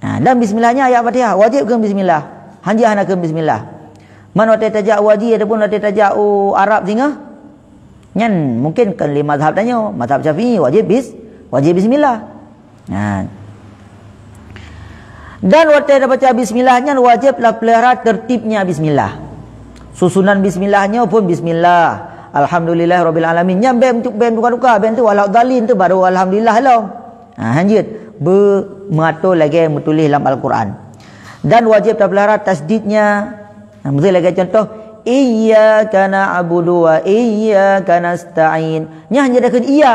Nah, dan bismillah nyan ayat Fatihah, wajib keu bismillah. Hanjeuet hana keu bismillah. Man watée tajak u haji ataupun watée tajak u Arab singoh, nyan mungkin kon lé mazhab tanyoe, mazhab Syafi'i wajib bis-, wajib bismillah. Nah. Dan watée tabaca bismillah nyan wajib lah peulihara tertibnya bismillah. Susunan bismillah nyoe pun bismillah. Alhamdulillahirabbil alamin. Nyan bék, bék tuka-tuka, bék tu waladhdallin tu baru alhamdulillah lom. Ha, hanjeuet beu meuatur lagée meutuléh lam Al-Quran. Dan wajib tapeulihara tasdidnya. Nah, miseu lagée contoh, iyyaka na'budu wa iyyaka nasta'in. Nyan hanjeuet takheun iya.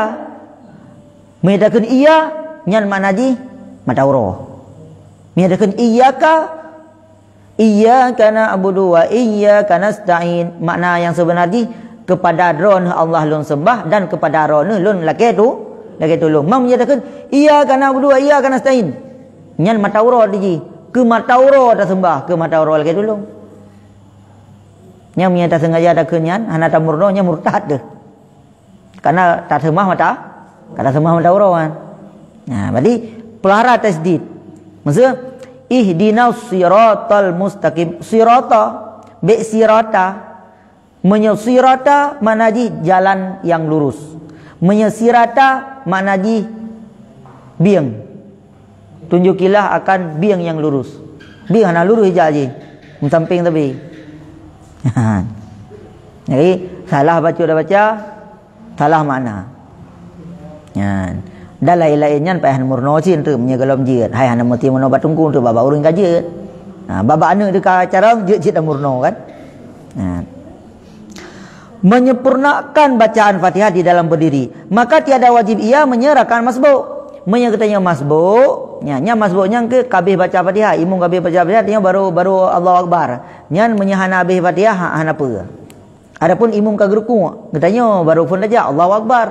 Meunyoe takheun iya, nyan makna jih mata uroe. Meunyoe takheun iyyaka, iyyaka na'budu wa iyyaka nasta'in. Makna nyang seubeuna jih, kepada Droeneuh Allah lôn seumbah dan kepada Droeneuh lôn lakée tu, lakée tulông. Meunyoe takheun iyyaka na'budu wa iyyaka nasta'in, nyan mata uroe jih. Keu mata uroe taseumbah, keu mata uroe lakée tulông. Nyan meunyoe taseungaja takheun nyan, hana tamurno, nyan murtad deuh. Karena taseumah mata, karena seumah mata uroe kan. Nah, berarti peulihara tasdid. Maksud, ihdinas siratal mustaqim. Sirata, bék sirata. Meunyoe sirata makna jih jalan yang lurus. Meunyoe sirata makna jih bieng. Tunjukilah akan bieng nyang lurus. Bieng hana lurus ija jih. Meusampéng sabe. Jadi, salah baca dah baca, salah makna. Nyan. Dan laén-laén nyan payah meurunoe cit teuk meunyoe gohlom jeuet. Hai hana meusti meurunoe bak teungku teuk, bak-bak ureuëng ka jeuet. Ha, bak-bak aneuëk teuka carông jeuet cit dan meurunoe kan. Nyan. Menyempurnakan bacaan Fatihah di dalam berdiri, maka tiada wajib ia meunyoe rakaat masbuk. Meunyoe geutanyoe masbuk, nya, nya masbuk nyang keu ka habéh baca Fatihah, imum ka habéh baca Fatihah, tanyoe baru, baru Allahu Akbar. Nyan meunyoe hana habéh Fatihah, ha, hana peue. Adapun imum ka geurukuk, geutanyoe baru phon tajak, Allahu Akbar.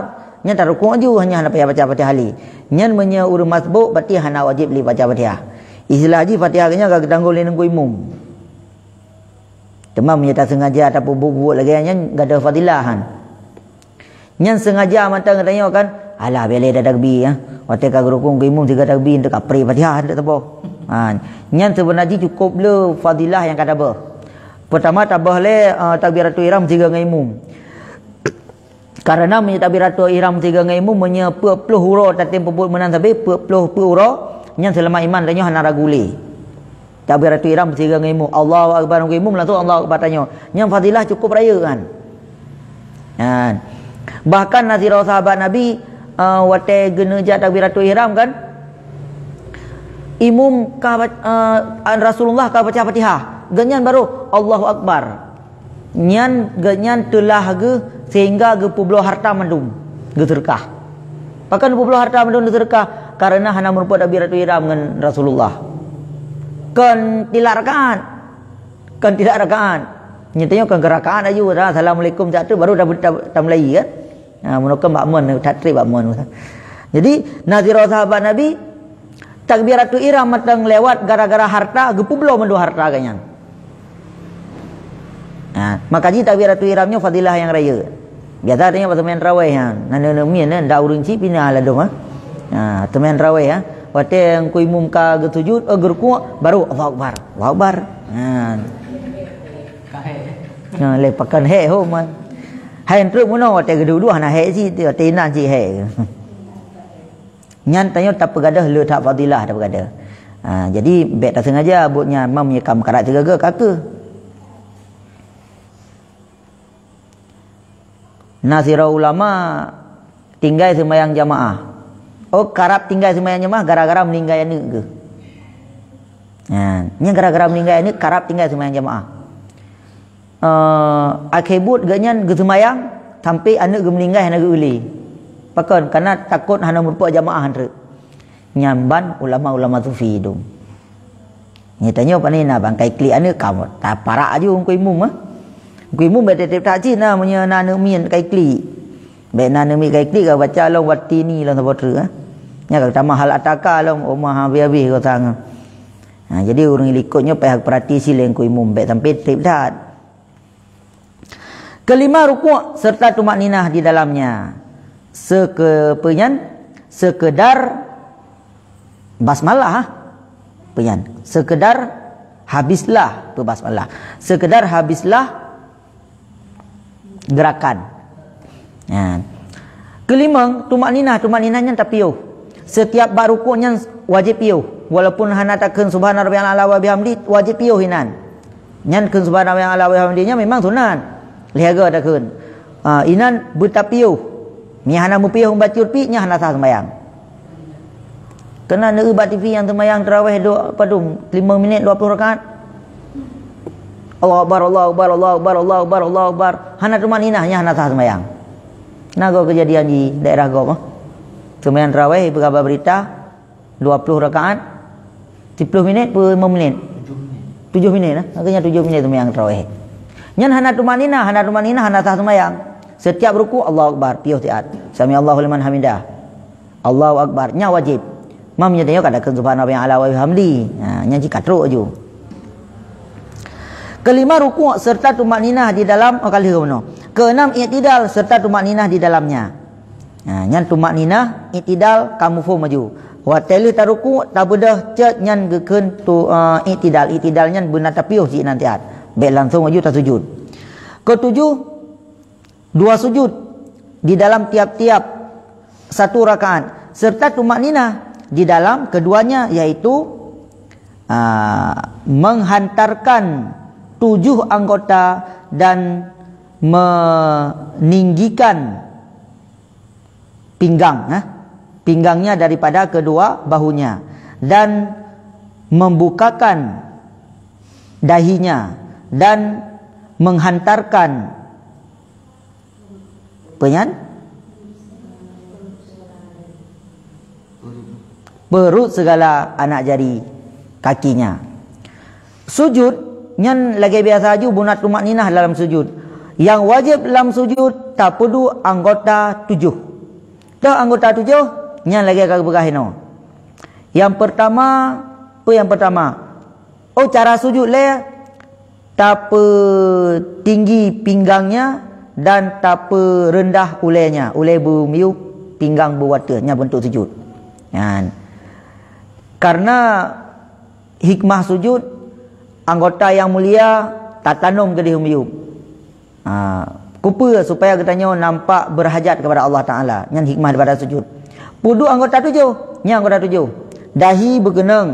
Nyan tarukuk laju, hanya hana payah baca Fatihah lé. Nyan meunyoe ureuëng masbuk, berarti hana wajib lé baca Fatihah. Istilah jih Fatihah nyan ka geutanggong lé nunggu imum. Teuma meunyoe taseungaja tapeubuet-buet lagée nyan gadôh fadilah han. Nyan seungaja mantong geutanyoe kan, alah bék lé tatakbir, ya. Watée ka geurukuk keu imum siga takbir, enteuk kapreh Fatihah enteuk saboh. Ha, nyan seubeuna jih cukup le fadilah nyang ka tabôh. Peurtama tabôh lé, eh, takbiratul ihram siga ngon imum. Karena meunyoe takbiratul ihram siga ngon imum, meunyoe peuet ploh uroe tatem peubuet meunan sabe, peuet ploh peuet uroe, nyan seulama iman tanyoe hana ragu lé. Takbiratul ihram siga ngon imum, Allahu Akbar ngon imum, langsung Allahu Akbar tanyoe. Nyan fadilah cukup rayeuk kan. Nyan. Bahkan na sidroe sahabat Nabi, eh, watée geuneuk jak takbiratul ihram kan, imum ka ba-, eh, Rasulullah ka baca Fatihah. Geuhnyan baru Allahu Akbar. Nyan geuhnyan teulah geuh sehingga geupeubloe harta mandum, geuseudeukah. Pakon geupeubloe harta mandum geuseudeukah? Karena hana meurumpok takbiratul ihram ngon Rasulullah. Kon tilak rakaat. Kon tilak rakaat. Nyan tanyoe kan geurakan aju, dah, assalamualaikum, cak tu baru dah, dah, dah mulai kan. Ha, meunokon bak mon, that trip bak mon. Jadi, na sidroe sahabat Nabi, takbiratul ihram mantong lewat gara-gara harta, geupeubloe mandum harta geuh nyan. Ha, maka jih takbiratul ihram nyoe fadilah nyang rayeuk. Biasa tanyoe pas seumayang tarawih, ha, na neuneumiet, ndak ureueng cit pinah ladom, ha. Ha, seumayang tarawih, ha. Watèe engku imum ka geusujud, eh, geurukuk, baru Allahu Akbar, Allahu Akbar. Ha. Ha, lé pakon hék ho man. Hai trok meunoe watèe geuduek-duek hana hék cit, watèe inan cit hék. Nyan tanyoe tapeugadôh le that fadilah tapeugadôh. Ha, jadi bèk tasengaja buet nyan, mam nyang ka meukarat sigaga ka keuh. Na sidroe ulama tinggai seumayang jamaah. Oh, karab tinggai seumayang jamaah gara-gara meuninggai aneuk geuh. Ha, nyan gara-gara meuninggai aneuk karab tinggai seumayang jamaah. Eh, akhé buet geuh nyan geuseumayang sampai aneuk geuh meuninggai hana geuh-ule. Pakon? Karena takot hana meurumpok jamaah han treuk. Nyan ban ulama-ulama sufi dum. Nyan tanyoe pane na ban kai klik aneuk ka taparak aju engku imum, ah. Engku imum bèk tiep-tiep that cit na meunyoe na aneuk miet kai klik. Bèk na aneuk miet kai klik ka baca lom watini lom saboh treuk, ah. Nyan ka tamah hal ataka lom, oh, mah habéh-habéh kosang. Ha, jadi ureueng likot nyoe payah peurati sileng engku imum bèk sampai tiep that. Kelima, rukuk serta tumakninah di dalamnya. Seke-, apa nyan? Sekedar basmalah, ah. Apa nyan? Sekedar habislah, apa basmalah. Sekedar habislah gerakan. Ya. Kelimong, tumakninah, tumakninah nyan tapiôh. Setiap bak rukuk nyan wajéb piôh. Walaupun hana takheun subhana rabbiyal a'la wa bihamdi, wajéb piôh inan. Nyan kheun subhana rabbiyal a'la wa bihamdi nyan memang sunat. Lhèe go takheun. Ah, inan beutapiôh. Meunyo hana meupiôh bacut pih, nyan hana sah seumayang. Keunan neueu bak T V nyang seumayang tarawih dua, padum, lima minit dua puluh rakaat. Allahu Akbar, Allahu Akbar, Allahu Akbar, Allahu Akbar, Allahu Akbar. Hana tumakninah, nyan hana sah seumayang. Na goe keujadian di daerah gob, ah. Seumayang tarawih, ipeugah bak beurita, dua puluh rakaat, siplôh minit, peuet lima minit? Tujoh minit, ah. Akhirnya tujoh minit seumayang tarawih. Nyan hana tumakninah, hana tumakninah, hana sah seumayang. Setiap rukuk, Allahu Akbar, piôh siat. Sami Allahu liman hamidah. Allahu Akbar, nyan wajéb. Mam nyoe tanyoe ka takheun subhana rabbiyal a'la wa bihamdi. Ha, nyan cit ka trok aju. Kelima, rukuk serta tumakninah di dalam, oh, ka lheueh bunoe. Keenam, i'tidal serta tumakninah di dalamnya. Ha, nyan tumakninah, i'tidal ka muphom aju. Watèe lheueh tarukuk, tabeudôh cit nyan geukheun tu, eh, i'tidal. I'tidal nyan beuna tapiôh sinan siat. Bèk langsong aju tasujud. Ketujoh, dua sujud di dalam tiap-tiap satu rakaat, serta tumakninah di dalam keduanya, yaitu, ah, menghantarkan tujuh anggota dan meninggikan pinggang, eh, pinggangnya daripada kedua bahunya dan membukakan dahinya dan menghantarkan Apa nyan? Perut segala anak jari kakinya. Sujud nyan lagèe biasa aju, beuna tumakninah dalam sujud. Nyang wajéb lam sujud, tapeuduek anggota tujoh. Toh anggota tujoh, nyan lagèe ka geupeugah inoe. Nyang peurtama, peue nyang peurtama? Oh, cara sujud lé, tapeutinggi pinggangnya dan tapeurendah ulènya. Ulè beumiyueb, pinggang beuateueh, nyan beuntuk sujud. Nyan. Karena hikmah sujud, anggota nyang mulia tatanom keudéh u miyueb. Ha, keupeue? Supaya geutanyoe nampak beurhajat kepada Allah Taala. Nyan hikmah daripada sujud. Peuduek anggota tujoh. Nyan anggota tujoh. Dahi beukeunong,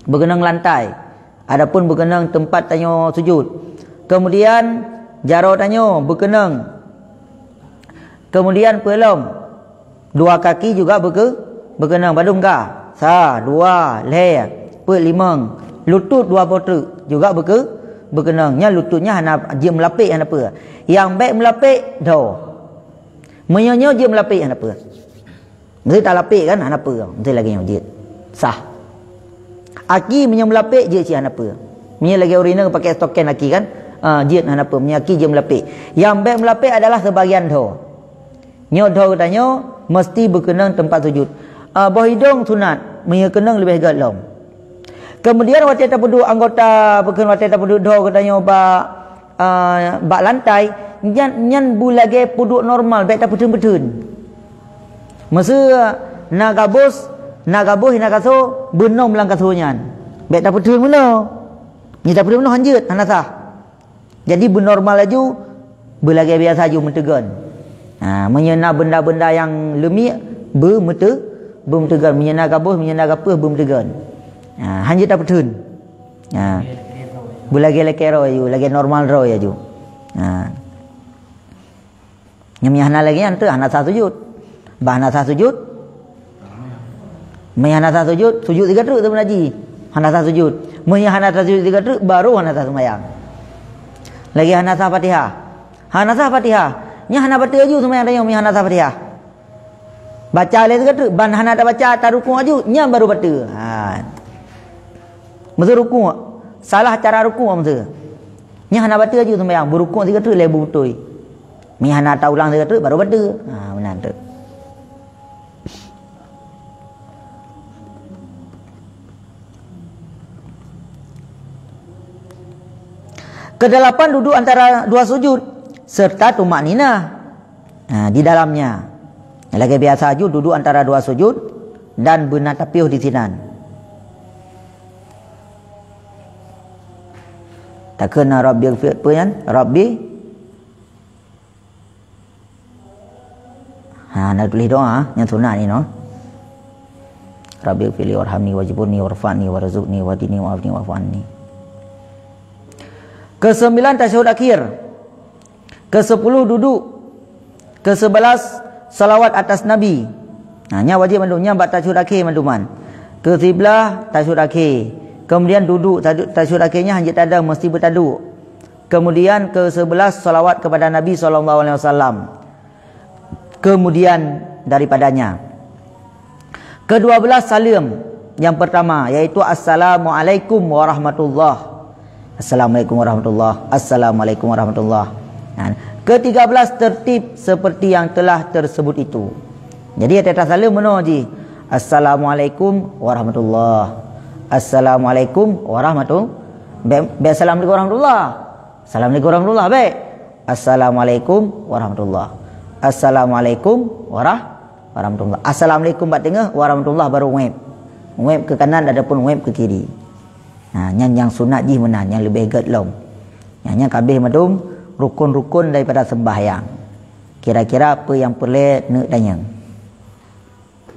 beukeunong lantai. Adapun beukeunong teumpat tanyoe sujud. Kemudian, jaroe tanyoe beukeunong. Kemudian, peue lom? Dua kaki juga beuke-, beukeunong. Padum ka? Sa, dua, lhèe, peuet, limong. Lutôt dua boh treuk juga beuke-, beukeunong. Nyan lutôt nyan hana jeuet meulapék, hana peue. Nyang bèk meulapék, dhoe. Meunyoe nyoe jeuet meulapék, hana peue. Meusti talapék kan, hana peue. Meusti lagèe nyoe jeuet. Sah. Aki meunyoe meulapék, jeuet cit, hana peue. Meunyoe lagèe ureueng inong pakai stokin aki kan, Ah, jeuet hana peue, meunyoe aki jeuet meulapék. Nyang bék meulapék adalah sibagian dhoe. Nyoe dhoe geutanyoe meusti beukeunong teumpat sujut. Ah, boh idong sunat, meunyoe keunong leubeh gét lom. Keumudian watée tapeuduek anggota, bukon watée tapeuduek dhoe geutanyoe bak, ah, bak lantai, nyan, nyan beulagée peuduek normal, bék tapeutheun-peutheun. Meuseu na gabus, na gabus na kaso, beunom lam kaso nyan. Bék tapeutheun meunoe. Nyoe tapeutheun meunoe hanjeuet, hana sah. Jadi beunormal laju, beulagée biasa laju meuteugon. Ha, meunyoe na benda-benda nyang leumiek, beumeuteug-, beumeuteugon. Meunyoe na gabus, meunyoe na gapeuh, beumeutegon. Ha, hanjeuet tapeutheun. Ha. Beulagée lakée droe laju, lagée normal droe laju. Ha. Nyang hana lagée nyan teuh hana sah sujut. Bah hana sah sujut. Meunyoe hana sah sujut, sujut siga treuk teuma ji. Hana sah sujut. Meunyoe hana sah sujut siga treuk, baru hana sah seumayang. Lagée hana sah Fatihah. Hana sah Fatihah. Nyan hana bateue laju seumayang tanyoe meunyoe hana sah Fatihah. Baca lé siga treuk, ban hana tabaca, tarukuk laju, nyan baru bateue. Ha. Meuseu rukuk, salah cara rukuk meuseu. Nyan hana bateue laju seumayang, beurukuk siga treuk lé beutôi. Meunyoe hana taulang siga treuk, baru bateue. Ha, meunan treuk. Kedalapan duduk antara dua sujud serta tumakninah, ha, di dalamnya. Lagée biasa laju duduk antara dua sujud dan beuna tapiôh di sinan. Takheun na Rabbi ighfir, peue nyan? Rabbi Ha, na tuléh doa, nyang sunat inoe. Rabbi firli warhamni wajburni warfa'ni warzuqni wahdini wa'afini wa'fu anni. Kesembilan tasyahud akhir. Kesepuluh duduk. Kesebelas salawat atas Nabi. Ha, nyan wajéb mandum, nyan bak tasyahud akhé manduman. Kesiblah tasyahud akhé. Kemudian duduk, tadu-, tasyahud akhé nyan hanjeuet tadong, meusti beutaduk. Kemudian kesebelas salawat kepada Nabi sallallahu alaihi wasallam. Kemudian daripadanya. Kedua belas saleuem yang pertama, yaitu, "Assalamualaikum warahmatullah." Assalamualaikum warahmatullah. Assalamualaikum warahmatullah. Nah, ketiga belas tertib seperti yang telah tersebut itu. Jadi, ya, teuka saleuem meunoe jih. "Assalamualaikum warahmatullah. Assalamualaikum warahmatullah." Bék, bék, "Assalamualaikum warahmatullah." "Assalamualaikum warahmatullah." Bék. "Assalamualaikum warahmatullah. Assalamualaikum warah-, warahmatullah." Assalamualaikum bak teungoh, warahmatullah baru web. Web ke kanan adapun web ke kiri. Nah, nyan nyang sunat jih meunan, nyang leubeh gét lom. Nyan, nyan ka abéh mandum rukun-rukun daripada sembahyang. Kira-kira peue nyang peureulée neuk tanyong?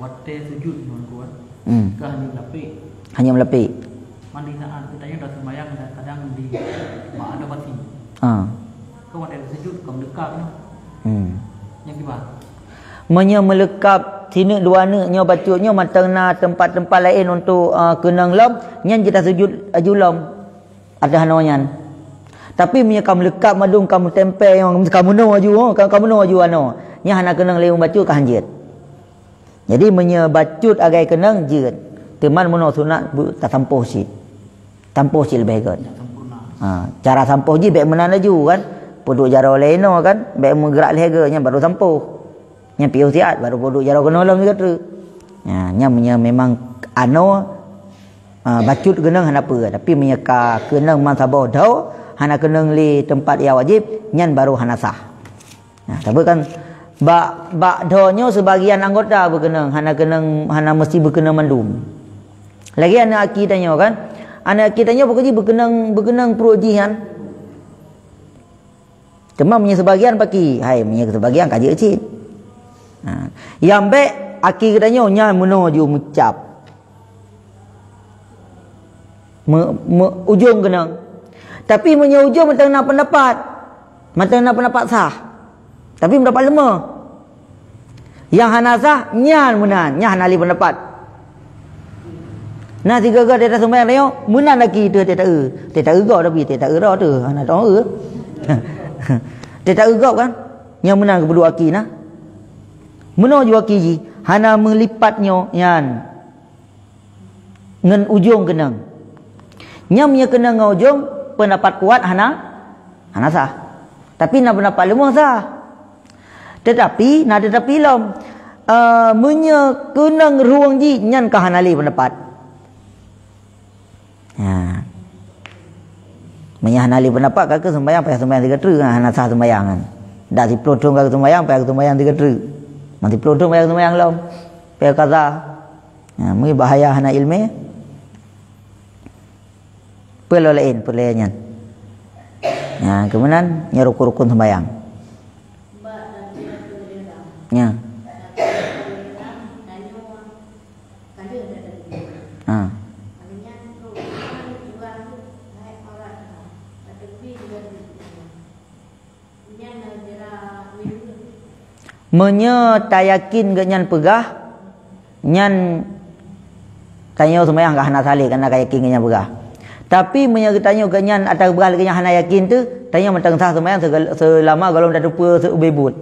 Watée sujud ngon kuat, hmm, ka hana meulapék. Hana meulapék. Man di saat geutanyoe dah seumayang dan kadang di bak ada basi. Ah. Ka watée sujud ka meuleuka keunoe. Hmm. Nyang kiban. Meunyoe meuleuka sineuk dua neuk nyoe bacut nyoe mantong na teumpat-teumpat laén untuk, ah, keunong lom, nyan jeuet tasujud aju lom. Ateueh hanoe nyan. Tapi meunyoe ka meuleuka mandum ka meutempel nyoe, ka meunoe aju, oh, ka, ka meunoe aju anoe. Nyan hana keunong lé bacut ka hanjeuet. Jadi, meunyoe bacut agai keunong, jeuet. Teuma meunoe sunat bu-, tasampôh cit. Sampôh cit leubeh gét. Ha, cara sampôh jih bék meunan laju, kan. Peuduek jaroe lé inoe, kan. Bék meugeurak lhée gét, nyan baru sampôh. Nyan piôh siat, baru peuduek jaroe keunoe lom sigoe treuk. Ha, nyan meunyoe memang anoe, ha, bacut keunong hana peue. Tapi meunyoe ka keunong meusaboh dhoe, hana keunong lé teumpat nyang wajéb, nyan baru hana sah. Nah, tapi kan bak, bak dhoe nyoe sibagian anggota beukeunong, hana keunong, hana meusti beukeunong mandum. Lagée aneuk aki tanyoe kan. Aneuk aki tanyoe pokok jih beukeunong, beukeunong pruet jih nyan. Teuma meunyoe sibagian paki, hai, meunyoe sibagian ka jeuet cit. Nah, nyang bék aki geutanyoe nyan meunoe ju meucab. Me-, me-, ujong keunong. Tapi meunyoe ujong mantong na peundapat, mantong na peundapat sah. Tapi peundapat leumoh. Nyang hana sah, nyan meunan, nyan hana lé peundapat. Na sigoe-goe teuka sumbayang tanyoe, meunan aki teuh teuka eu. Teuka eu gob tapi teuka eu droe teuh, hana teuka eu. Teuka eu gob kan? Nyan meunan geupeuduek aki na. Meunoe ju aki jih, hana meulipat nyoe nyan. Ngon ujong keunong. Nyan meunyoe keunong ngon ujong, peundapat kuat hana, Hana sah. Tapi na pendapat leumoh sah. Tetapi, na tetapi lom. Eh, meunyoe keunong ruweueng jih, nyan ka hana lé pendapat. Ha. Meunyoe hana lé pendapat, ka keu sumbayang, payah sumbayang sigoe treuk, ha, hana sah sumbayang kan. Dak siplôh thon ka keu sumbayang, payah keu sumbayang sigoe treuk. Man siplôh thon payah sumbayang lom. Payah kaza. Ha, meunan bahaya hana ileumèe. Peue lom laén, peue lom nyan. Ha, keumudian, nyoe rukun-rukun sumbayang. Nya. Ha. Meunyoe tayakin geuhnyan peugah, nyan tanyoe seumayang ka hana sah lé, kareuna ka yakin geuhnyan peugah. Tapi meunyoe geutanyoe geuhnyan atawa peugah lé geuhnyan hana yakin teuh, tanyoe mantong sah seumayang segal-, seulama gohlom tateupeue seu-, ubé buet.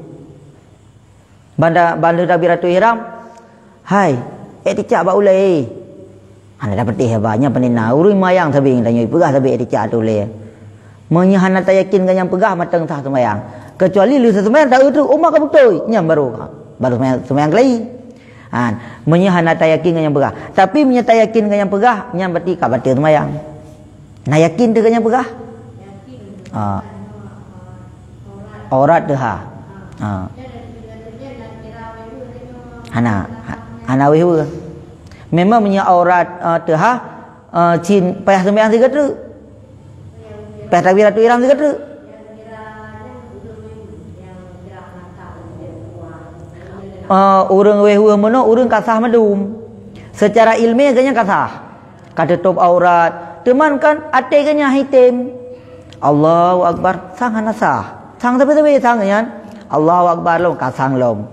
Banda, bandum takbiratul ihram, hai, ék teucak bak ulèe. Hana tapatéh haba, nyan pane na. Ureueng seumayang sabe tanyoe peugah sabe ék teucak ateueh ulèe. Meunyoe hana tayakin ngon nyang peugah, mantong sah seumayang. Keucuali lheueh seumayang taeu treuk, oh, ma ka beutôi, nyan baru, baru seumayang, seumayang keulai. Ha, meunyoe hana tayakin ngon nyang peugah. Tapi meunyoe tayakin ngon nyang peugah, nyan berarti ka bateue seumayang. Na yakin teuh keu nyang peugah? Ha. Aurat teuh ha. Ha. Hana, ha-, hana wéh-wéh. Memang meunyoe aurat, eh, teuh ha, eh, cit payah seumayang sigoe treuk. Payah takbiratul ihram sigoe treuk. Eh, ureueng wéh-wéh meunoe, ureueng ka sah mandum. Seucara ileumèe geuhnyan ka sah. Ka teutôp aurat. Teuma kan até geuhnyan hitem. Allahu Akbar. Sang hana sah. Sang sabe-sabe sang nyan. Allahu Akbar lom, ka sang lom.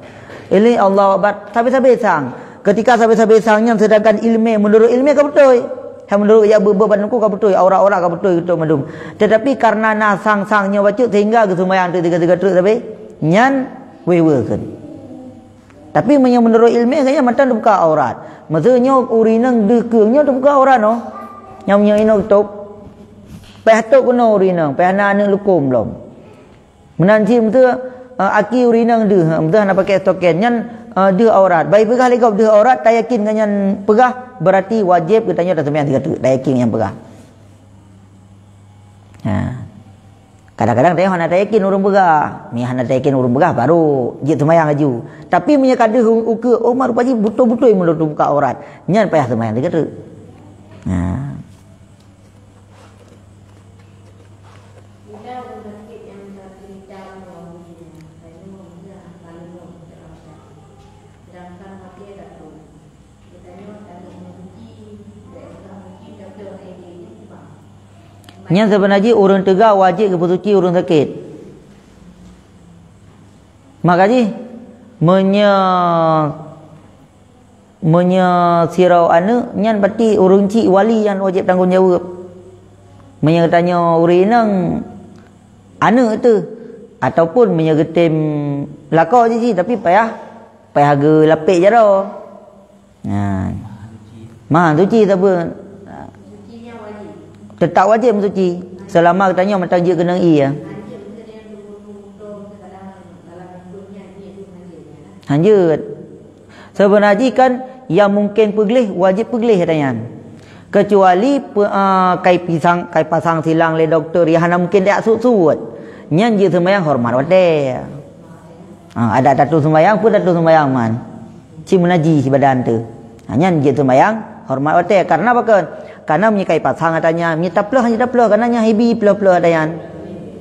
Ini Allahu Akbar, sabe-sabe sang. Ketika sabe-sabe sang nyan, sedangkan ileumèe, meunurot ileumèe ka beutôi. Hai meunurot jak beuet-beuet bak teungku ka beutôi, aurat-aurat ka beutôi, beutôi mandum. Tetapi karena na sang-sang nyoe bacut, sehingga geuseumayang teuk sigoe-sigoe treuk sabe, nyan wéh-wéh kheun. Tapi meunyoe meunurot ileumèe, geuhnyan mantong teubuka aurat. Maksud nyoe ureueng inong deuh keueng nyoe teubuka aurat noh. Nyang meunyoe inong tôp, payah tôp keunoe ureueng inong, payah na aneuk lukôm lom. Meunan cit meuseu, eh, aki ureueng inong deuh, meuseu hana pakai stokin, nyan, eh, deuh aurat. Bah ipeugah lé gob deuh aurat, tayakin ngon nyan peugah, berarti wajéb geutanyoe taseumayang sigoe treuk, tayakin ngon nyan peugah. Ha. Kadang-kadang tanyoe hana tayakin ureueng peugah. Meunyoe hana tayakin ureueng peugah, baru jeuet seumayang laju. Tapi meunyoe ka deuh u-, ukeue, oh, ma rupa jih beutôi-beutôi meunurot teubuka aurat, nyan payah seumayang sigoe treuk. Ha. Nyan seubeuna jih ureueng teuga wajéb geupeusuci ureueng sakét. Maka jih, meunyoe, meunyoe sidroe aneuk, nyan berarti ureueng chik wali nyang wajéb tanggong jaweueb. Meunyoe geutanyoe ureueng inong, aneuk teuh, ataupun meunyoe geutem lakoe jih, tapi payah, payah geulapék jaroe. Nyan. Maha suci sapeue? Teutap wajéb meusuci. Seulama geutanyoe mantong jeuet keuneuk ie. Hanjeuet. Seubeuna jih kan nyang mungken peugleh, wajéb peugleh ata nyan. Keucuali pe-, a, kai pisang, kai pasang silang lé dokto, nyang hana mungken tajak suet-suet. Nyan jeuet seumayang horeumat watée. Ha, adak tato sumbayang, peue tato sumbayang man? Cit meunajih badan teuh. Ha, nyan jeuet sumbayang horeumat watée. Kareuna pakon? Kareuna meunyoe kai pasang ata nyan, meunyoe taplôh hana taplôh, kareuna nyan hibi plôh-plôh ata nyan.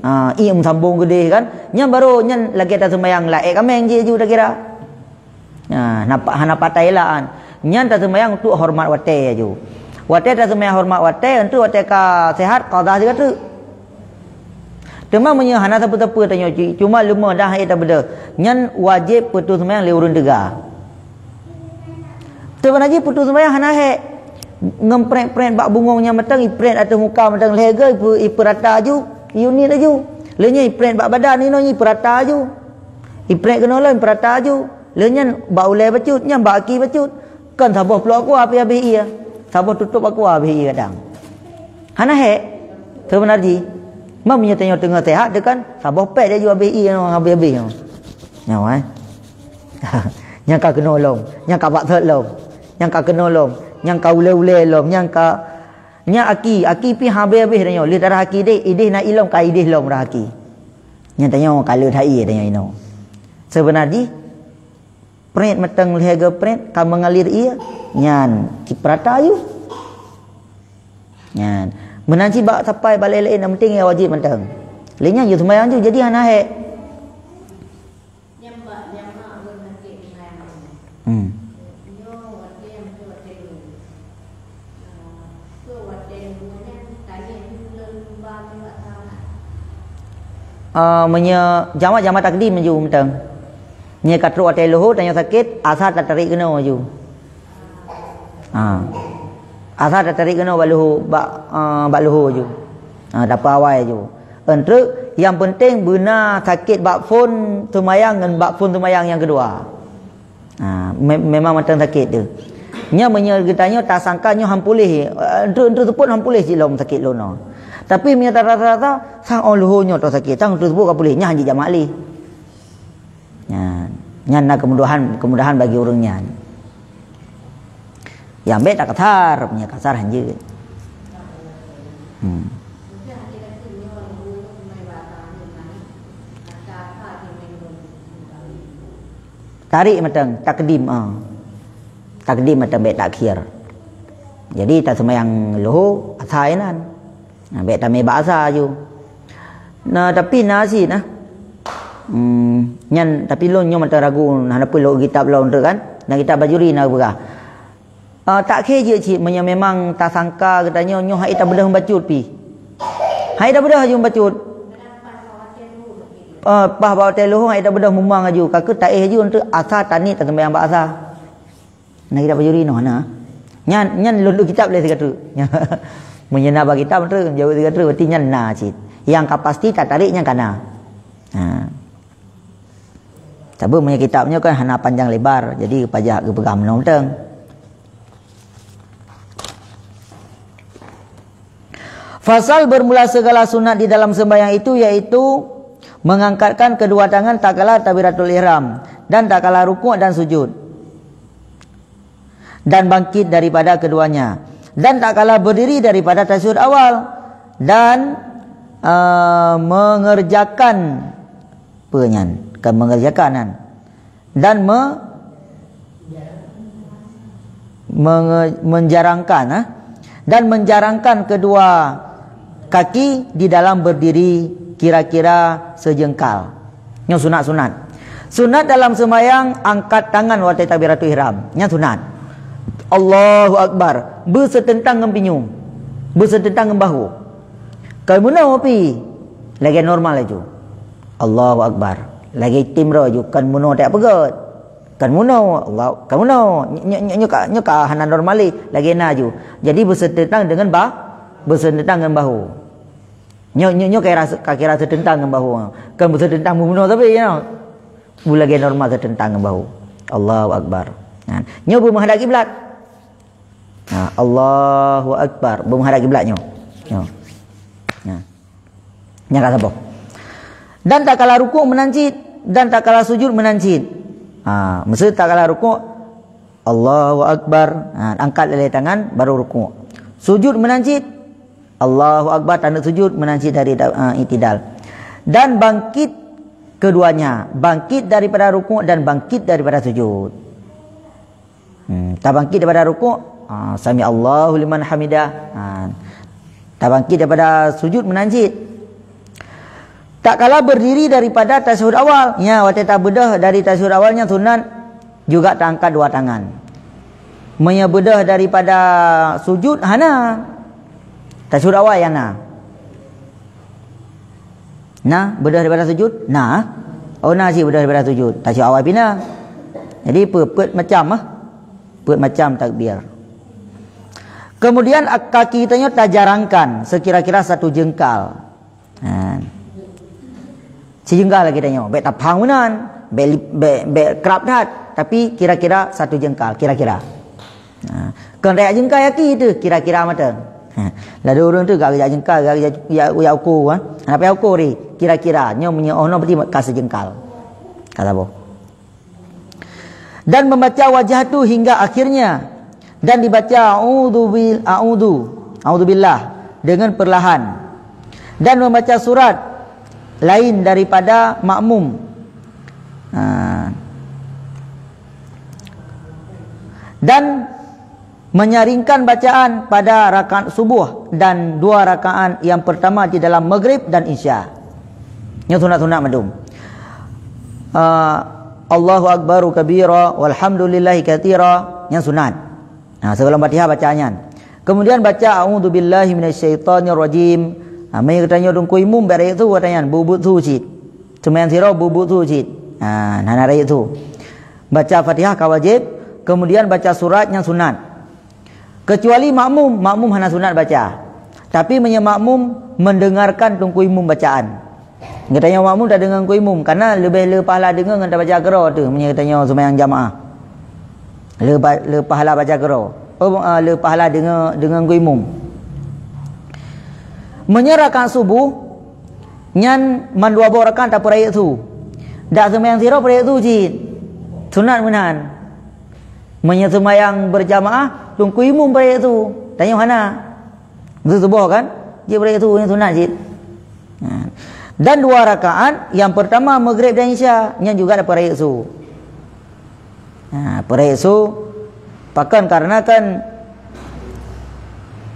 Ha, ié meusambong geudeh kan? Nyan barô nyan lagée tasumbayang laék kaméng jih aju takira. Ha, hana pa-, hana patai laan. Nyan tasumbayang untuk horeumat watée aju. Watée tasumbayang horeumat watée, untuk watée ka seuhat, qadha sigoe treuk. Teuma meunyoe hana sapeue-sapeue tanyoe cit, cuma leumo dah hai tabeudôh, nyan wajéb peutoh seumayang lé ureuëng teuga. Teuma jih peutoh seumayang hana hék. Ngon prét-prét bak bungong nyang mantong, iprét ateueh muka mantong lhée goe, ipe-, ipeurata aju, iunit aju. Lheueh nyan iprét bak badan inoe nyan ipeurata aju. Iprét keunoe lom ipeurata aju. Lheueh nyan bak ulée bacut, nyan bak aki bacut. Kon saboh plôk aqua pih habéh ie. Saboh tutôp aqua habéh ie kadang. Hana hék. Seubeuna jih. Meunyoe tanyoe teungoh sehat, teukan saboh pék dia ju habéh ié nyoe, habéh-habéh nyoe. Nyoe, eh. Nyang ka keunoe lom, nyang ka baksot lom, nyang ka keunoe lom, nyang ka ulée-ulée lom, nyang ka, nyang aki, aki pih habéh-habéh tanyoe. Lheueh darah aki idéh, idéh na ilom ka idéh lom darah aki. Nyang tanyoe ka leuet hai tanyoe inoe. Seubeuna jih, Prét mantong lhée geuprét ka meungalir ié, nyan ciprata aju. Nyan. Meunan cit bak sapai balée laén, nyang penting ya wajéb mantong. Lé nyan yue seumayang ju, jadi hana hék. Hmm. Ah, meunyoe jamak-jamak takdim aju mantong. Nyoe ka trok watée luho, tanyoe sakét, asa tatarék keunoe aju. Ha. Asa tatarék keunoe bak luho, bak, ah, bak luho aju. Ha, tapeugawai aju. Enteuk, nyang penting beuna sakét bak phon seumayang ngon bak phon seumayang nyang keudua. Ha, me-, memang mantong sakét tu. Nyoe meunyoe geutanyoe tasangka nyoe han puléh, eh, enteuk-enteuk seupôt han puléh cit lom sakét lôn nyoe. Tapi meunyoe tarasa-rasa, sang óh luho nyoe troh sakét, sang enteuk seupôt ka puléh, nyan han jijamak lé. Nyan, nyan na kemudahan, kemudahan bagi ureuëng nyan. Nyang bék takasar, meunyoe kasar han jeuet. Hmm. Tarék mantong, takdim, ah. Takdim mantong bék takhir. Jadi, taseumayang luho, asa inan. Nah, bék tamé bak asa aju. Nah, tapi na cit nah. Hmm, nyan, tapi lôn nyoe mantong ragu, nah, hana peue lôn kitab lôn tu kan. Nah, kitab Bajuri na peugah. Ah, tak khé jeuet cit meunyoe memang tasangka geutanyoe nyoe hai tabeudoh bacut pih. Hai tabeudoh aju bacut. Ah, paih bak watée luho hai tabeudoh mumang aju. Ka keuh taéh aju untuk asa taniet taseumayang bak asa. Na kitab Bajuri noh na. Nyan, nyan lôn duek kitab lé sigateuk. Meunyoe na bak kitab tu, jaweueb sigateuk, berarti nyan na cit. Nyang ka pasti tatarék nyan ka na. Ha. Tapi meunyoe kitab nyoe kan hana panjang lebar, jadi pajak geupeugah meunoe mantong. Fasal bermula segala sunat di dalam sembahyang itu yaitu mengangkatkan kedua tangan tatkala takbiratul ihram dan tatkala rukuk dan sujud, dan bangkit daripada keduanya, dan tatkala berdiri daripada tasyahud awal, dan, eh, mengerjakan, apa nyan? Kan mengerjakan kan? Dan me-, menge-, menjarangkan, eh? Dan menjarangkan kedua kaki di dalam berdiri kira-kira sejengkal. Nyoe sunat-sunat. Sunat dalam sembahyang angkat tangan watée takbiratul ihram. Nyan sunat. Allahu Akbar. Beuseuteuntang ngon pinyueng. Beuseuteuntang ngon bahu. Kon meunoe pih. Lagée normal laju. Allahu Akbar. Lagée timroe ju, kon meunoe tajak peugét. Kon meunoe, Allah, kon meunoe. Nyoe, nyoe, nyoe ka, nyoe ka hana normal lé, lagée na ju. Jadi beuseuteuntang deungon ba-, beuseuteuntang ngon bahu. Nyoe, nyoe, nyoe ka rasa, ka kira seuteuntang ngon bahu. Kon beuseuteuntang meunoe tapi nyoe. Beulagée normal seuteuntang ngon bahu. Allahu Akbar. Nah, nyoe beumeuhadap kiblat. Nah, Allahu Akbar. Beumeuhadap kiblat nyoe. Nyoe. Nah. Nyang ka saboh. Dan tatkala rukuk meunan cit, dan tatkala sujud meunan cit. Ha, maksud tatkala rukuk, Allahu Akbar. Ha, angkat lé tangan, baru rukuk. Sujud meunan cit, Allahu Akbar, tanda sujud meunan cit dari, ha, itidal. Dan bangkit keduanya, bangkit daripada rukuk dan bangkit daripada sujud. Hmm, tabangkit daripada rukuk, ah, sami Allahu liman hamidah. Ah, tabangkit daripada sujud meunan cit. Tatkala berdiri daripada tasyahud awal. Ya, watée tabeudôh dari tasyahud awal nyan sunat juga taangkat dua tangan. Meunyoe beudôh daripada sujud, hana. Tasyahud awal nyang na. Nah, beudôh daripada sujud? Nah. Oh, na cit beudôh daripada sujud. Tasyahud awal pih na. Jadi, peuet, peuet macam, ah. Peuet macam takbir. Kemudian, ak-, kaki kita nyoe tajarangkan sekira-kira satu jengkal. Ha. Sijengkal lagée tanyoe. Bék taphang meunan. Bék lip-, bék, bék krab that. Tapi kira-kira satu jengkal. Kira-kira. Ha. Kon raya jengkal yaki tu. Kira-kira mata. Ha, laju ureuëng tu gak jak jeungkal, gak jak, jak, jak ukur, ha. Hana payah ukur, kira-kira nyoe meunyoe oh noe berarti ka sejeungkal. Ka saboh. Dan membaca wajah tu hingga akhirnya. Dan dibaca a'udzu bil-, a'udzu, a'udzubillah dengan perlahan. Dan membaca surat lain daripada makmum. Ha. Dan menyaringkan bacaan pada rakaat subuh dan dua rakaat yang pertama di dalam maghrib dan isya. Nyoe sunat-sunat mandum. Ah, Allahu Akbaru kabira, walhamdulillahi katsira, nyan sunat. Ha, sebelum Fatihah baca nyan. Kemudian baca, "A'udzubillahi minasyaitonirrajim." Ha, meunyoe geutanyoe teungku imum, bèk rayeuk su geutanyoe, buet-buet su cit. Seumayang sidroe buet-buet su cit. Ha, hana rayeuk su. Baca Fatihah ka wajéb, kemudian baca surat nyang sunat. Kecuali makmum, makmum hana sunat baca. Tapi meunyoe makmum mendengarkan teungku imum bacaan. Geutanyoe makmum tadeungoe teungku imum, karena leubeh le pahala deungoe ngon tabaca keudroe teuh meunyoe geutanyoe seumayang jamaah. Le ba-, le pahala baca keudroe. Oh, ah, le pahala deungoe, deungoe teungku imum. Meunyoe rakaat subuh, nyan mandua boh rakaat tapeurayeuk su. Dak seumayang sidroe peurayeuk su cit. Sunat meunan. Meunyoe seumayang berjamaah, teungku imum peurayeuk su. Tanyoe hana. Beutôi suboh kan? Jeuet peurayeuk su, nyan sunat cit. Ha. Dan dua rakaat, yang pertama maghrib dan isya, nyan juga tapeurayeuk su. Ha, peurayeuk su. Pakon, karena kan,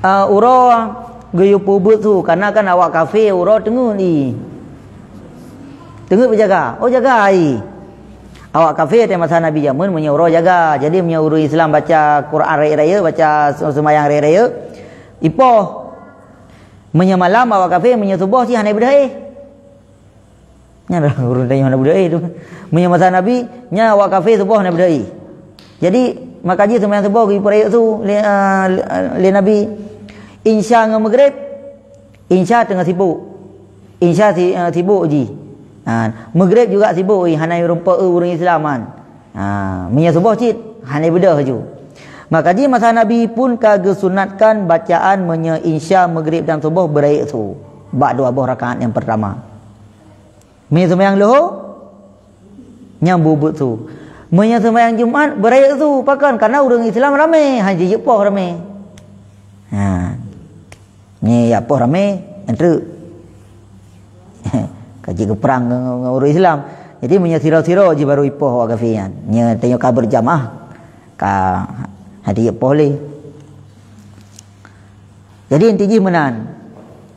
ah, uroe geuyue peubuet su, karena kan awak kafé uroe teungeut i. Teungeut beujaga. Oh, jaga ai. Awak kafé watèe masa Nabi jameun meunyoe uroe jaga. Jadi meunyoe ureueng Islam baca Quran rayeuk-rayeuk, baca seumayang rayeuk-rayeuk, ipoh. Meunyoe malam awak kafé, meunyoe suboh cit hana beudôh éh. Nyan ureueng tanyoe hana beudôh éh tu. Meunyoe masa Nabi, nyan awak kafé suboh hana beudôh éh. Jadi, maka jih seumayang suboh geupeurayeuk su lé, ah, lé Nabi. Isya ngon Maghrib, Isya teungoh sibuk. Isya si-, ah, sibuk jih. Ha, Maghrib juga sibuk jih, hana jirumpok ureueng Islam kan. Ha, meunyoe suboh cit, hana beudôh laju. Maka jih masa Nabi pun ka geusunatkan bacaan meunyoe Isya, Maghrib dan Suboh beurayeuk su bak dua boh rakaat nyang pertama. Meunyoe seumayang Luhô, nyan buet-buet su. Meunyoe seumayang Jumat, beurayeuk su. Pakon? Karena ureueng Islam ramé, hana jeuet poh ramé. Ha. Nyoe jak poh ramé, nyan treuk. Ka jeuet geuprang ngon, ngon ureueng Islam. Jadi, meunyoe sidroe-sidroe jih baru jipoh awak kafé nyan. Nyoe tanyoe ka berjamaah, ka hana jeuet poh lé. Jadi, inti jih meunan.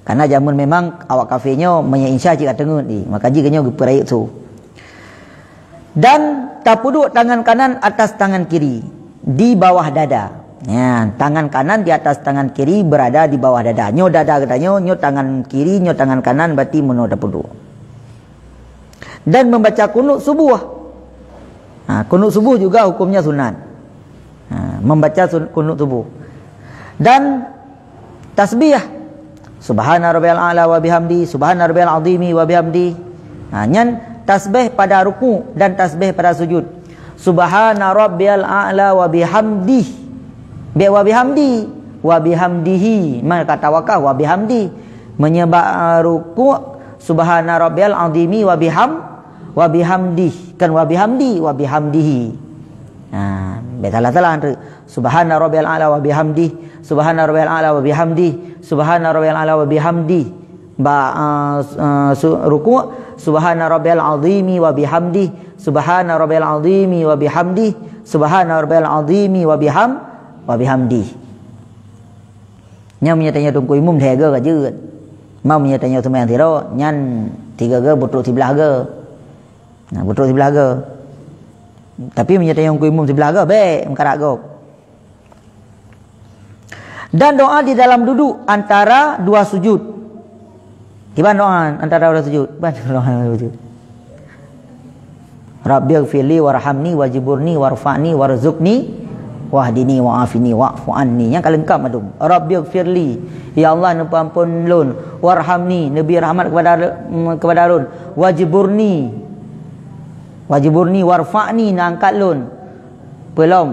Karena jameun memang awak kafé nyoe meunyoe Isya cit ka teungeut jih. Maka jih geutanyoe geupeurayeuk su. Dan tapeuduek tangan kanan atas tangan kiri di bawah dada. Ya, tangan kanan di atas tangan kiri berada di bawah dada. Nyoe dada geutanyoe, nyoe tangan kiri, nyoe tangan kanan, berarti meunoe tapeuduek. Dan membaca kunut subuh. Ha, kunut subuh juga hukumnya sunat. Ha, membaca sun-, kunut subuh. Dan tasbih. Subhana rabbiyal a'la wa bihamdi, subhana rabbiyal azimi wa bihamdi. Ha, nyan tasbih pada ruku dan tasbih pada sujud. Subhana rabbiyal a'la wa bihamdi. Bèk wa bihamdi, wa bihamdihi. Man kata wakaf wa bihamdi. Meunyoe bak, uh, ruku, subhana rabbiyal azimi wa biham-, wa bihamdi. Kan wa bihamdi, wa bihamdihi. Ha, bèk salah-salah tu. Subhana rabbiyal a'la wa bihamdi, subhana rabbiyal a'la wa bihamdi, subhana rabbiyal a'la wa bihamdi. Ba, eh, s-, eh, su-, ruku', subhana rabbiyal azimi wa bihamdi, subhana rabbiyal azimi wa bihamdi, subhana rabbiyal azimi wa biham-, wa bihamdi. Nyan meunyoe tanyoe teungku imum lhèe goe ka jeuet. Ma meunyoe tanyoe seumayang sidroe, nyan tiga goe beutrok siblah goe. Nah, beutrok siblah goe. Tapi meunyoe tanyoe teungku imum siblah goe, bèk meukarat gob. Dan doa di dalam duduk antara dua sujud. Kiban doa antara dua sujud? Kiban doa antara dua sujud? Rabbighfirli warhamni wajburni warfa'ni warzuqni wahdini wa'afini wa'fu anni. Nyang ka leungkap mandum. Rabbighfirli, ya Allah, neupeuampôn lôn. Warhamni, neubri rahmat kepada, kepada lôn. Wajburni, wajburni, warfa'ni, neuangkat lôn. Peulom.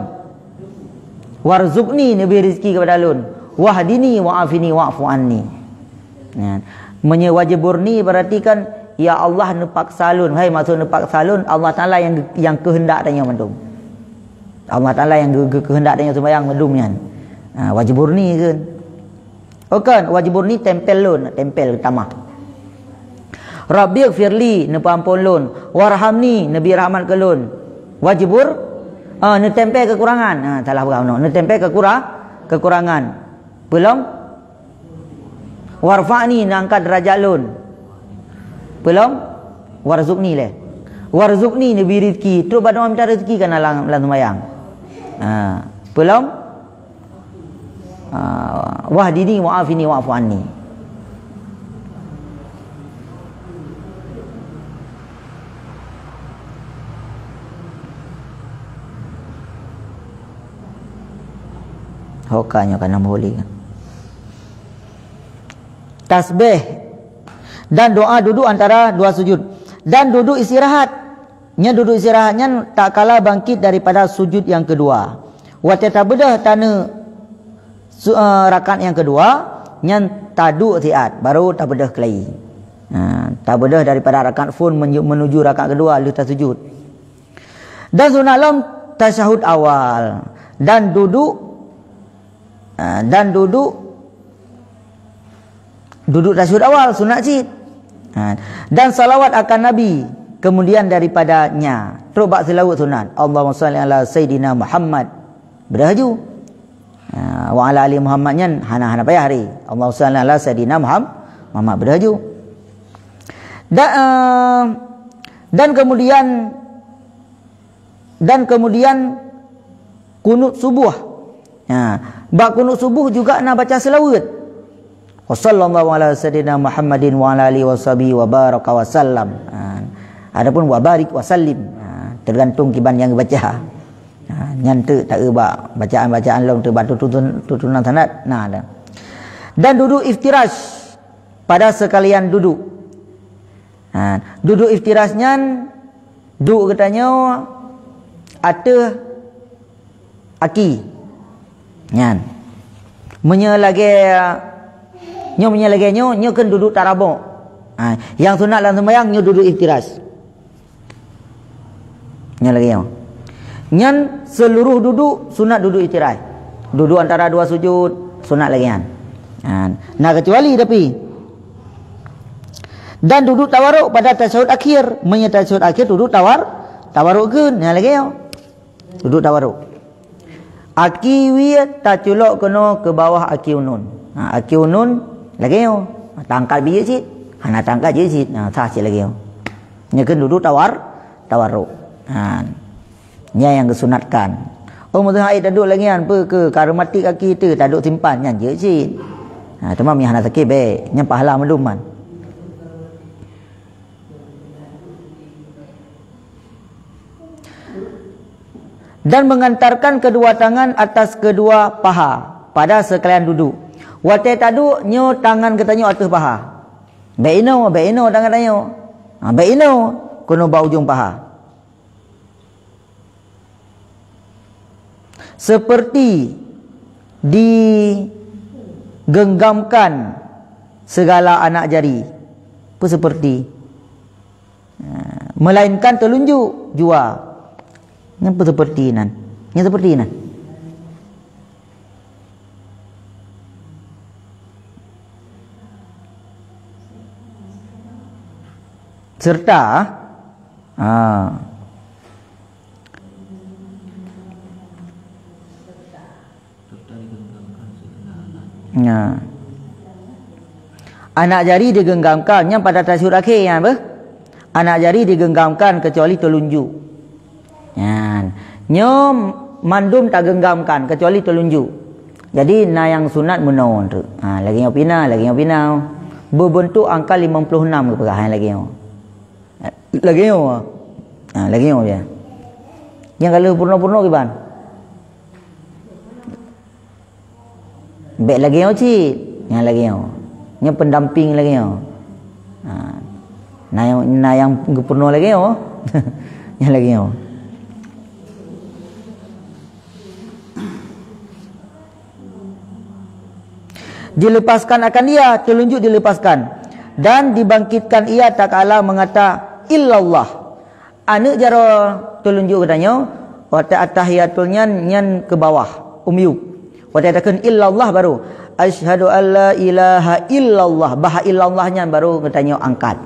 Warzuqni, neubri rezeki kepada lôn. Wahdini wa'afini wa'fu anni. Nyan. Meunyoe wajburni berarti kan, "Ya Allah, neupaksa lôn." Hai, maksud neupaksa lôn, Allah Taala nyang, nyang keuheundak tanyoe mandum. Allah Taala nyang geu-, geu-, keuheundak tanyoe seumayang mandum nyan. Ha, wajburni kan. Oh kan, wajburni tempel lôn, tempel tamah. Rabbighfirli, neupeuampon lôn. Warhamni, neubi rahmat keu lôn. Wajbur, ah, neutempel keukurangan. Ah, salah peugah unoe. Neutempel keukura-, keukurangan. Peulom? Warfa'ni, neuangkat deurajat lôn. Peulom? Warzuqni lé. Warzuqni, neubi rezeki. Trok bak doa minta rezeki kan lam, lam seumayang. Ah, peulom? Ah, wahdini wa'afini wa'fu anni. Ho ka nyoe ka nam holi. Tasbih dan doa duduk antara dua sujud dan duduk istirahat. Nyan duduk istirahat nyan tak kala bangkit daripada sujud yang kedua. Watée tabeudôh taneuk su-, eh, rakaat nyang keudua, nyan taduek siat, baru tabeudôh keulayi. Ha, tabeudôh daripada rakaat phon menuju, menuju rakaat keudua, lheueh tasujud. Dan sunat lom tasyahud awal dan duduk, ha, dan duduk Duduk tasyahud awal sunat cit. Ha. Dan salawat akan Nabi, kemudian daripadanya trok bak seulaweuet sunat. Allahumma shalli ala Sayyidina Muhammad. Beudôh laju. Ha. Wa ala ali Muhammad nyan hana, hana payah ri. Allahumma shalli ala Sayyidina Muham-, Muhammad. Beudôh laju. Da-, eh, dan kemudian Dan kemudian kunut subuh. Ha, bak kunut subuh juga na baca seulaweuet. Wa sallallahu ala sayyidina Muhammadin wa ala alihi wa sahbihi wa baraka wa sallam. Ha, adapun wa barik wa sallim, ha, tergantung kiban nyang baca. Ha, nyan teuk tak bak bacaan-bacaan lom teuk bak tutun-, tutunan sanad. Nah, dah. Dan duduk iftirash pada sekalian duduk. Ha, duduk iftirash nyan duek geutanyoe ateueh aki. Nyan. Meunyoe lagée nyoe, meunyoe lagée nyoe, nyoe kheun duduk tarabok. Ha, nyang sunat lam seumayang nyoe duduk iftirash. Nyan lagée nyoe. Nyan seuluruh duduk sunat duduk iftirash. Duduk antara dua sujud sunat lagée nyan. Ha, na keucuali tapi Dan duduk tawaruk pada tasyahud akhir. Meunyoe tasyahud akhir duduk tawar-, tawaruk kheun. Nyan lagée nyoe. Duduk tawaruk. Aki wie taculok keunoe keu bawah aki unun. Ha, aki unun lagée nyoe. Taangkat bijéh cit. Hana taangkat jeuet cit. Ha, sah cit lagée nyoe. Nyoe kheun duduk tawar-, tawaruk. Ha. Nyan nyang geusunatkan. Oh, meuseuha taduek lagée nyan, peue keu ka reumatik aki teuh, taduek simpan, nyan jeuet cit. Ha, teuma meunyo hana sakét, bék. Nyan pahala mandum nyan. Dan mengantarkan kedua tangan atas kedua paha pada sekalian duduk. Watée taduek, nyoe tangan geutanyoe ateueh paha. Bék inoe, bék inoe tangan tanyoe. Ha, bék inoe, keunoe bak ujong paha. Seperti digenggamkan segala anak jari. Apa seperti? Ha, melainkan telunjuk jua. Napa seperti nan? Nyan seperti nan. Serta, ha. Nah. Anak jari digenggamkan, nyan pada tasyahud akhé nyan beuh. Anak jari digenggamkan kecuali telunjuk. Nyan. Nyoe mandum tagenggamkan kecuali telunjuk. Jadi na nyang sunat meunoe teuk. Ha, lagée nyoe pih na, lagée nyoe pih na. Beubeuntuk angka limong ploh nam geupeugah nyan lagée nyoe. Lagée nyoe. Ha, lagée nyoe ya. Nyang ka lheueh peurunoe-peurunoe kiban. Bék lagée nyoe cit. Nyang lagée nyoe. Nyoe pendamping lagée nyoe. Ha. Na nyang, na nyang geupeurunoe lagée nyoe. Nyang lagée nyoe. Dilepaskan akan dia, telunjuk dilepaskan. Dan dibangkitkan ia tatkala mengata, "Illallah." Aneuk jaroe telunjuk geutanyoe, watée atahiyatul nyan, nyan keu bawah, u miyueb. Watée takheun illallah baru, "Asyhadu an la ilaha illallah." Bah illallah nyan baru geutanyoe angkat.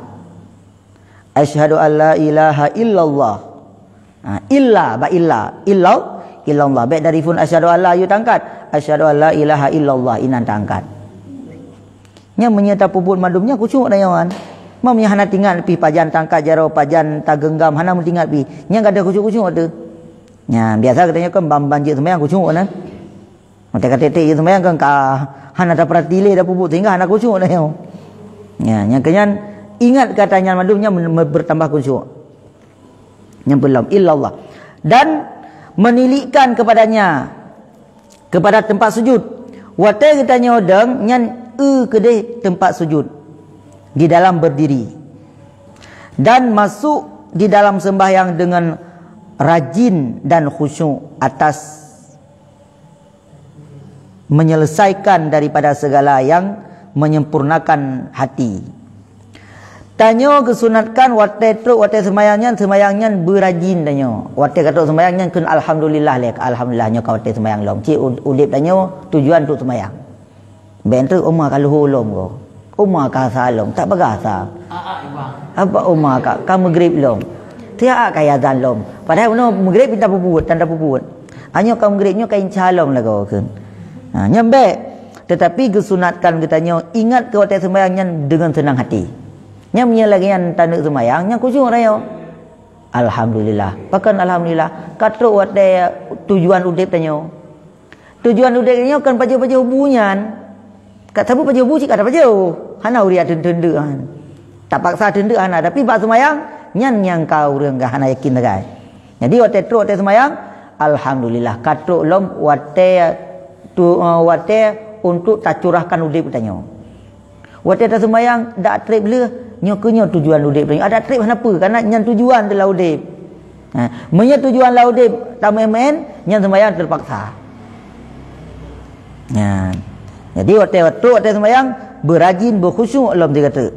"Asyhadu an la ilaha illallah." Ha, illa, ba illa. Illa, illallah. Bék dari phon asyhadu an la yue tangkat. "Asyhadu an la ilaha illallah," inan tangkat. Nyan meunyoe tapeubuet mandum nyan khusyuk tanyoe kan. Meunyoe hana tingat pih pajan tangkat jaroe, pajan tageunggam, hana meutingat pih. Nyan gadôh khusyuk-khusyuk teuh. Nyan, biasa geutanyoe kan ban-ban jeuet seumayang khusyuk kan. Mata kateuk-teuk jeuet seumayang kan ka hana tapeurati lé tapeubuet sehingga hana khusyuk tanyoe. Nyan, nyang keu nyan ingat kata nyan mandum nyan men-, men-, bertambah khusyuk. Nyang peulom, illallah. Dan menilikkan kepadanya, kepada tempat sujud. Watée geutanyoe dong nyan eu keudeh tempat sujud di dalam berdiri. Dan masuk di dalam sembahyang dengan rajin dan khusyuk atas menyelesaikan daripada segala yang menyempurnakan hati. Tanyoe geusunatkan watée trok watée seumayang nyan, seumayang nyan beurajin tanyoe. Watée ka trok seumayang nyan kheun alhamdulillah lé, alhamdulillah nyoe ka watée seumayang lom. Cit u-, udeb tanyoe tujuan untuk seumayang. Bék trok uma ka luho lom ko. Uma ka asa lom, tak peugah asa. Apa uma ka, ka meugrib lom. Tiak ka azan lom. Padahai unoe meugrib pih tapeubuet, tan tapeubuet. Anyoe ka meugrib nyoe ka insya lom lagoe kheun. Ha, nyan bék. Tetapi geusunatkan geutanyoe ingat keu watée seumayang nyan deungon seunang hati. Nyan meunyoe lagée nyan taneuk seumayang, nyan khusyuk tanyoe. Alhamdulillah. Pakon alhamdulillah? Ka trok watée tujuan udeb tanyoe. Tujuan udeb tanyoe kon pajoh-pajoh bu nyan. Ka sabe pajoh bu cit ka tapajoh. Hana ureuëng teun-teun deuk han. Tapaksa teun deuk hana, tapi bak seumayang nyan nyang ka ureuëng ka hana yakin sagai. Jadi watée trok watée seumayang, alhamdulillah ka trok lom watée tu, eh, watée untuk tacurahkan udeb tanyoe. Watée taseumayang, dak treb lheueh, nyoe keuh nyoe tujuan udeb tanyoe. Adak treb hana peue, karena nyan tujuan teuh lam udeb. Ha, meunyoe tujuan lam udeb tameuén-meuén, nyan seumayang teupaksa. Nyan. Jadi watée-watée, watée seumayang, beurajin, beukhusyuk lom sigoe teuk.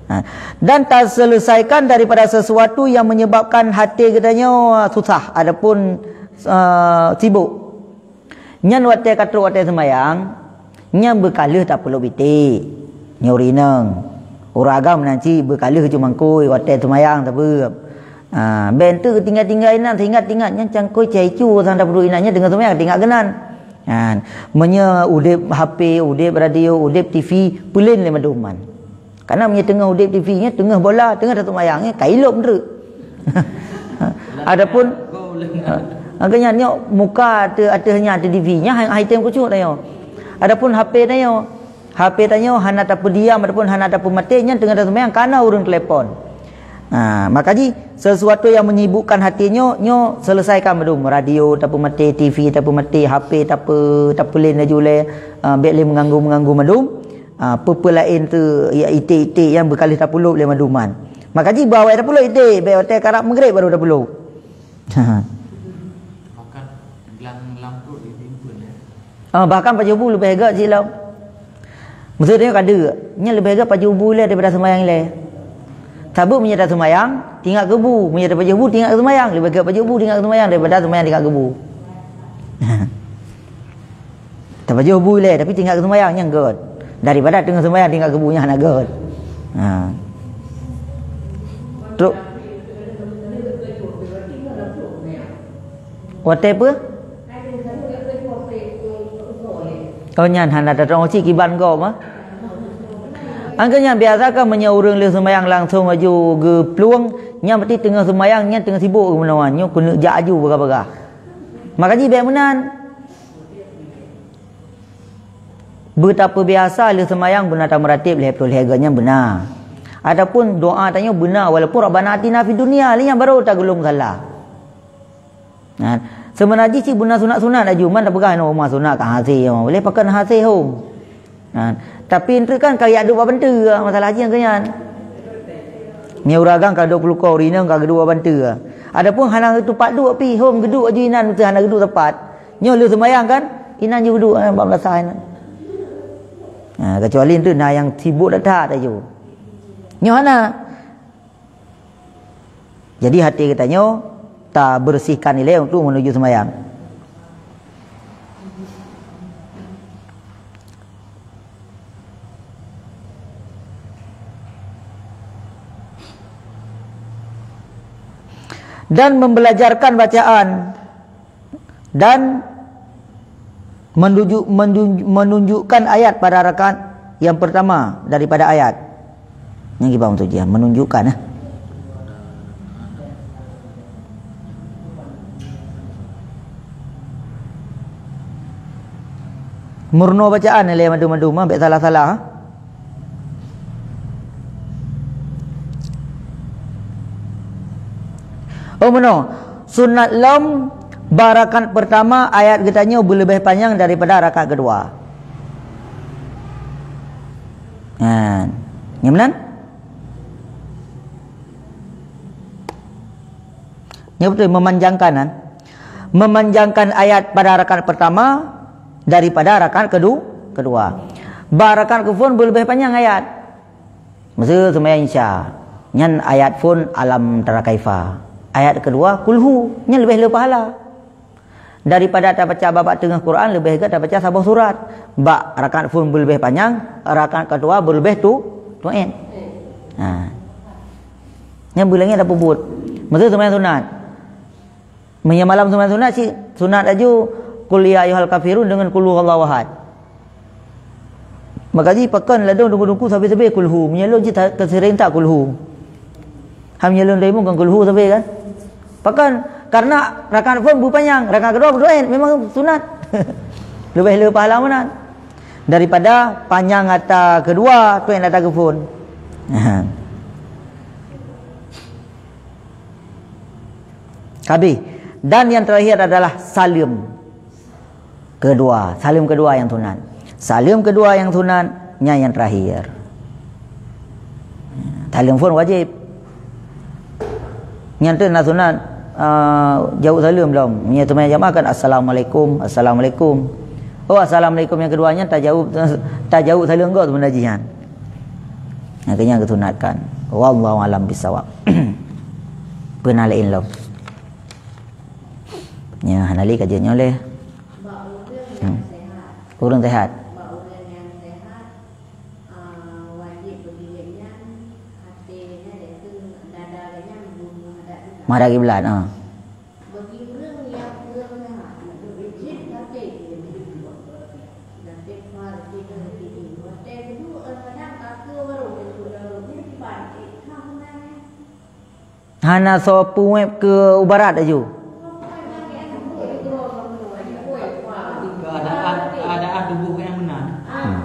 Ha. Dan taselesaikan daripada sesuatu yang menyebabkan hati geutanyoe susah ataupun, eh, sibuk. Nyan watée ka trok watée seumayang, nyan beukaleuh tapeulop iték. Nyoe ureuëng inong. Ureuëng agam nan cit beukaleuh cuma mangkui watée seumayang tabeueb. Ha, bék teuk tinggai-tinggai inan, teuingat-ingat nyan cangkôi cai cu sang tapeuduek inan nyan teungoh seumayang teuingat keunan. Ha, meunyoe udeb H P, udeb radio, udeb T V, peulén lé mandum man. Karena meunyoe teungoh udeb T V nyan, teungoh bola, teungoh taseumayang nyan, ka ilop treuk. Adapun, ha, geuhnyan nyoe muka ateueh, ateueh nyan ateueh T V nyan, hai, hai tem khusyuk tanyoe. Adapun H P tanyoe, H P tanyoe hana tapeudiam ataupun hana tapeumaté, nyan teungoh taseumayang kana ureuëng telepon. Ha, maka jih, sesuatu yang menyibukkan hati nyoe, nyoe selesaikan mandum. Radio tapeumaté, T V tapeumaté, H P tape-, tapeulén laju lé, ha, bék lé meuganggu-meuganggu mandum. Ah, peue-peue laén tu, ya, iték-iték nyang beukaleuh tapeulop lé mandum man. Maka jih bak awai tapeulop iték, bék watée karab meugreb baru tapeulop. Bahkan lam, lam perut ditimpeun, ya. Ah, bahkan pajoh bu leubeh gét cit lom. Maksud nyoe ka deuk, nyan leubeh gét pajoh bu ilée daripada seumayang ilée. Sabab meunyoe taseumayang, teuingat keu bu. Meunyoe tapajoh bu, teuingat keu seumayang. Leubeh gét pajoh bu, teuingat keu seumayang daripada seumayang teuingat keu bu. Tapajoh bu ilée, tapi teuingat keu seumayang, nyan gét. Daripada teungoh seumayang teuingat keu bu, nyan hana gét. Ha. Trok. Watée peue? Oh, nyan hana tatong cit kiban gob, ah. Angka nyan biasa kan meunyoe ureuëng lheueh seumayang langsong laju geuplueng, nyan berarti teungoh seumayang, nyan teungoh sibok keu meunoe, nyoe keuneuk jak laju peugah-peugah. Maka jih bék meunan. Beutapeubiasa lheueh seumayang beuna tameuratéb lhée ploh lhée gét nyan beuna. Ataupun doa tanyoe beuna walaupun Rabbana atina fid dunya, lé nyan barô tageulong salah. Nah, seubeuna jih cit beuna sunat-sunat laju, man tapeugah nyoe uma sunat ka hasé, lé pakon hasé hom. Nah, tapi eunteuk kan ka jak duek bak banteue, masalah jih keu nyan. Nyoe ureuëng agam ka duek peurukoe, ureuëng inong ka geuduek bak banteue. Adapun hana geutupat duek pih, hom geuduek laju inan, beutôi hana geuduek tepat. Nyoe lheueh seumayang kan, inan ju geuduek, eh, bak meulasah inan. Ha, kecuali tu na nyang sibuk that-that laju. Nyoe hana. Jadi hati geutanyoe tabersihkan ilée untuk menuju sembahyang. Dan membelajarkan bacaan dan menunjuk, menunjuk, menunjukkan ayat pada rakaat yang pertama daripada ayat. Nyang kiban tu dia menunjukkan, eh. Meurunoe bacaan lé mandum-mandum, ah, bék salah-salah, ah. Oh, meunoe. Sunat lom bak rakaat pertama ayat geutanyoe beuleubeh panyang daripada rakaat keudua. Nyan. Nyang meunan? Nyoe beutôi memanjangkan, kan? Memanjangkan ayat pada rakaat pertama daripada rakaat kedu-, kedua. Bak rakaat keuphon beuleubeh panyang ayat. Masa seumayang Isya, nyan ayat phon Alam Tara Kaifa. Ayat keudua, Kulhu, nyan leubeh le pahala. Daripada tabaca babak teungoh Quran, leubeh gét tabaca saboh surat. Bak rakaat phon beuleubeh panyang, rakaat keudua beuleubeh tu, tuet. Ha. Nyan beulangét tapeubuet. Masa seumayang sunat. Meunyoe malam seumayang sunat, cit sunat laju, Qul ya ayyuhal kafirun deungon Qul huwallahu ahad. Maka jih pakon ladôm teungku-teungku sabe-sabe Kulhu. Meunyoe lôn cit ta-, teuseuring that Kulhu. Ham meunyoe lôn teurimong kon Kulhu sabe kan? Pakon? Karena rakaat phon beupanyang, rakaat keudua beuduet, memang sunat. Leubeh le pahala meunan. Daripada panyang ata keudua, tuet ata keuphon. Habis. Dan yang terakhir adalah saleuem keudua. Saleuem keudua nyang sunat. Saleuem keudua nyang sunat, nyan nyang terakhir. Saleuem phon wajéb. Nyan tu na sunat, ah, jaweueb saleuem lom. Meunyoe teuma jamaah kan, "Assalamualaikum, assalamualaikum." Oh, assalamualaikum nyang keudua nyan tajaweueb, tajaweueb saleuem goe sebenarnya jih nyan. Nyang keu nyan geusunatkan. Wallahu alam bisawab. Peue na laén lom. Nya, hana lé ka jeuet nyoe lé. Hmm. Ureueng sehat. Menghadap kiblat, ha. Hana soe peuwéb keu u barat laju. Keuadaan, keuadaan tuboh nyang meunan. Hmm.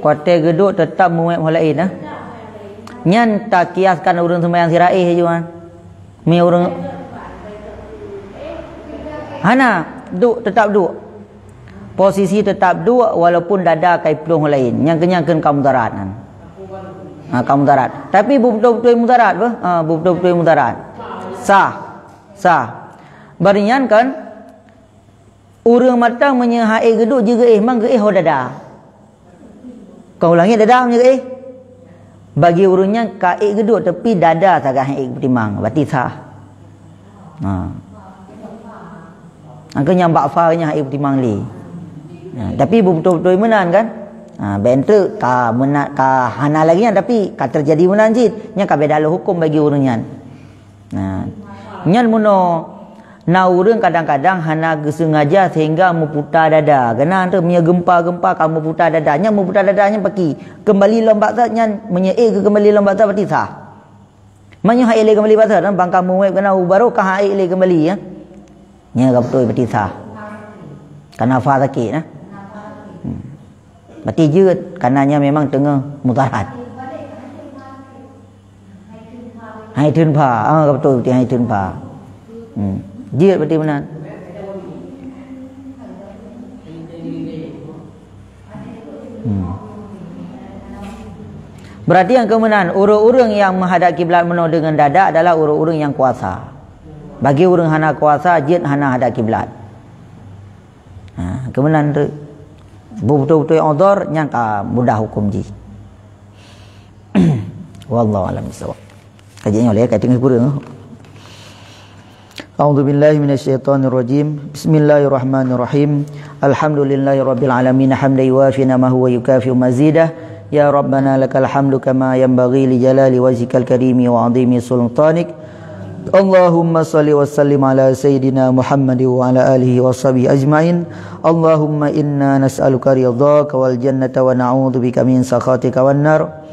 Watée geuduek teutab meuwéb ho laén, nah. Nyan takiaskan ureuëng seumayang siraéh laju, kan. Mi ureuëng hana, duek, teutab duek. Posisi teutab duek walaupun dada ka iplueng laén. Nyang keu nyan kheun ka mudarat nyan. Ha, ka mudarat. Tapi beubeutôi-beutôi mudarat beuh. Ha, beubeutôi-beutôi mudarat. Sah. Sah. Bari nyan kan, ureuëng mantong meunyoe han ék geuduek jeuet geuéh, mang geuéh ho dada. Ka ulangi dada meunyoe geuéh. Bagi ureuëng nyan ka ék geuduek, tapi dada sagai han ék geutimang, berarti sah. Ha. Angka nyang bak fa nyan han ék geutimang lé. Ha, tapi beubeutôi-beutôi meunan kan? Ha, bék treuk ka meunan, ka hana lagée nyan, tapi ka teujadi meunan cit. Nyan ka beda lom huköm bagi ureuëng nyan. Nah, nyan meunoe na ureuëng kadang-kadang hana geuseungaja sehingga meuputa dada. Keunan tu meunyoe geumpa-geumpa ka meuputa dada. Nyan meuputa dada nyan paki. Keumbali lom bak that nyan, meunyoe ék geukeumbali lom bak that berarti sah. Meunyoe han ék lé keumbali bak that, bang ka meuwéb keunan u baroe ka han ék lé keumbali, ya. Nyan ka beutôi berarti sah. Kana fa sakét, nah. Hmm. Berarti jeuet, karena nyan memang teungoh mudarat. Hai theun pha, ah, ka beutôi, berarti hai theun pha. Hmm. Jeuet berarti meunan. Hmm. Berarti nyang keuh meunan, ureuëng-ureuëng nyang meuhadap kiblat meunoe deungon dadak adalah ureuëng-ureuëng nyang kuasa. Bagi ureuëng hana kuasa, jeuet hana hadap kiblat. Ha, keuh meunan tu. Beutôi-beutôi udhur nyang ka mudah huköm jih. Wallahu a'lam bishawab. Kaji nyoe lé, ka teungoh kureueng. A'udzubillahi minasyaitonirrajim. Bismillahirrahmanirrahim. Alhamdulillahirabbil alamin, hamdan yuwafi ni'amahu wa yukafi'u mazidah. Ya Rabbana lakal hamdu kama yanbaghi li jalali wajhikal karimi wa 'azimi sultanik. Allahumma shalli wa sallim ala sayyidina Muhammad wa ala alihi wa sahbihi ajmain. Allahumma inna nas'aluka ridhaka wal jannata wa na'udzubika min sakhatika wan nar.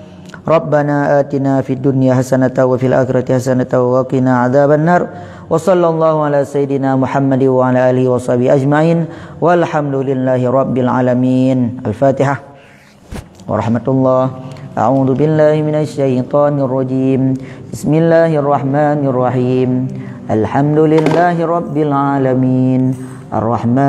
Rabbana atina fid dunya hasanatan wa fil akhirati hasanatan wa qina adzabannar. Wa sallallahu ala sayyidina Muhammad wa ala alihi wa sahbihi ajmain. Walhamdulillahi rabbil alamin. Al-Fatihah. Warahmatullah. A'udzu billahi minasy syaithanir rajim. Bismillahirrahmanirrahim. Alhamdulillahi rabbil alamin. Arrahman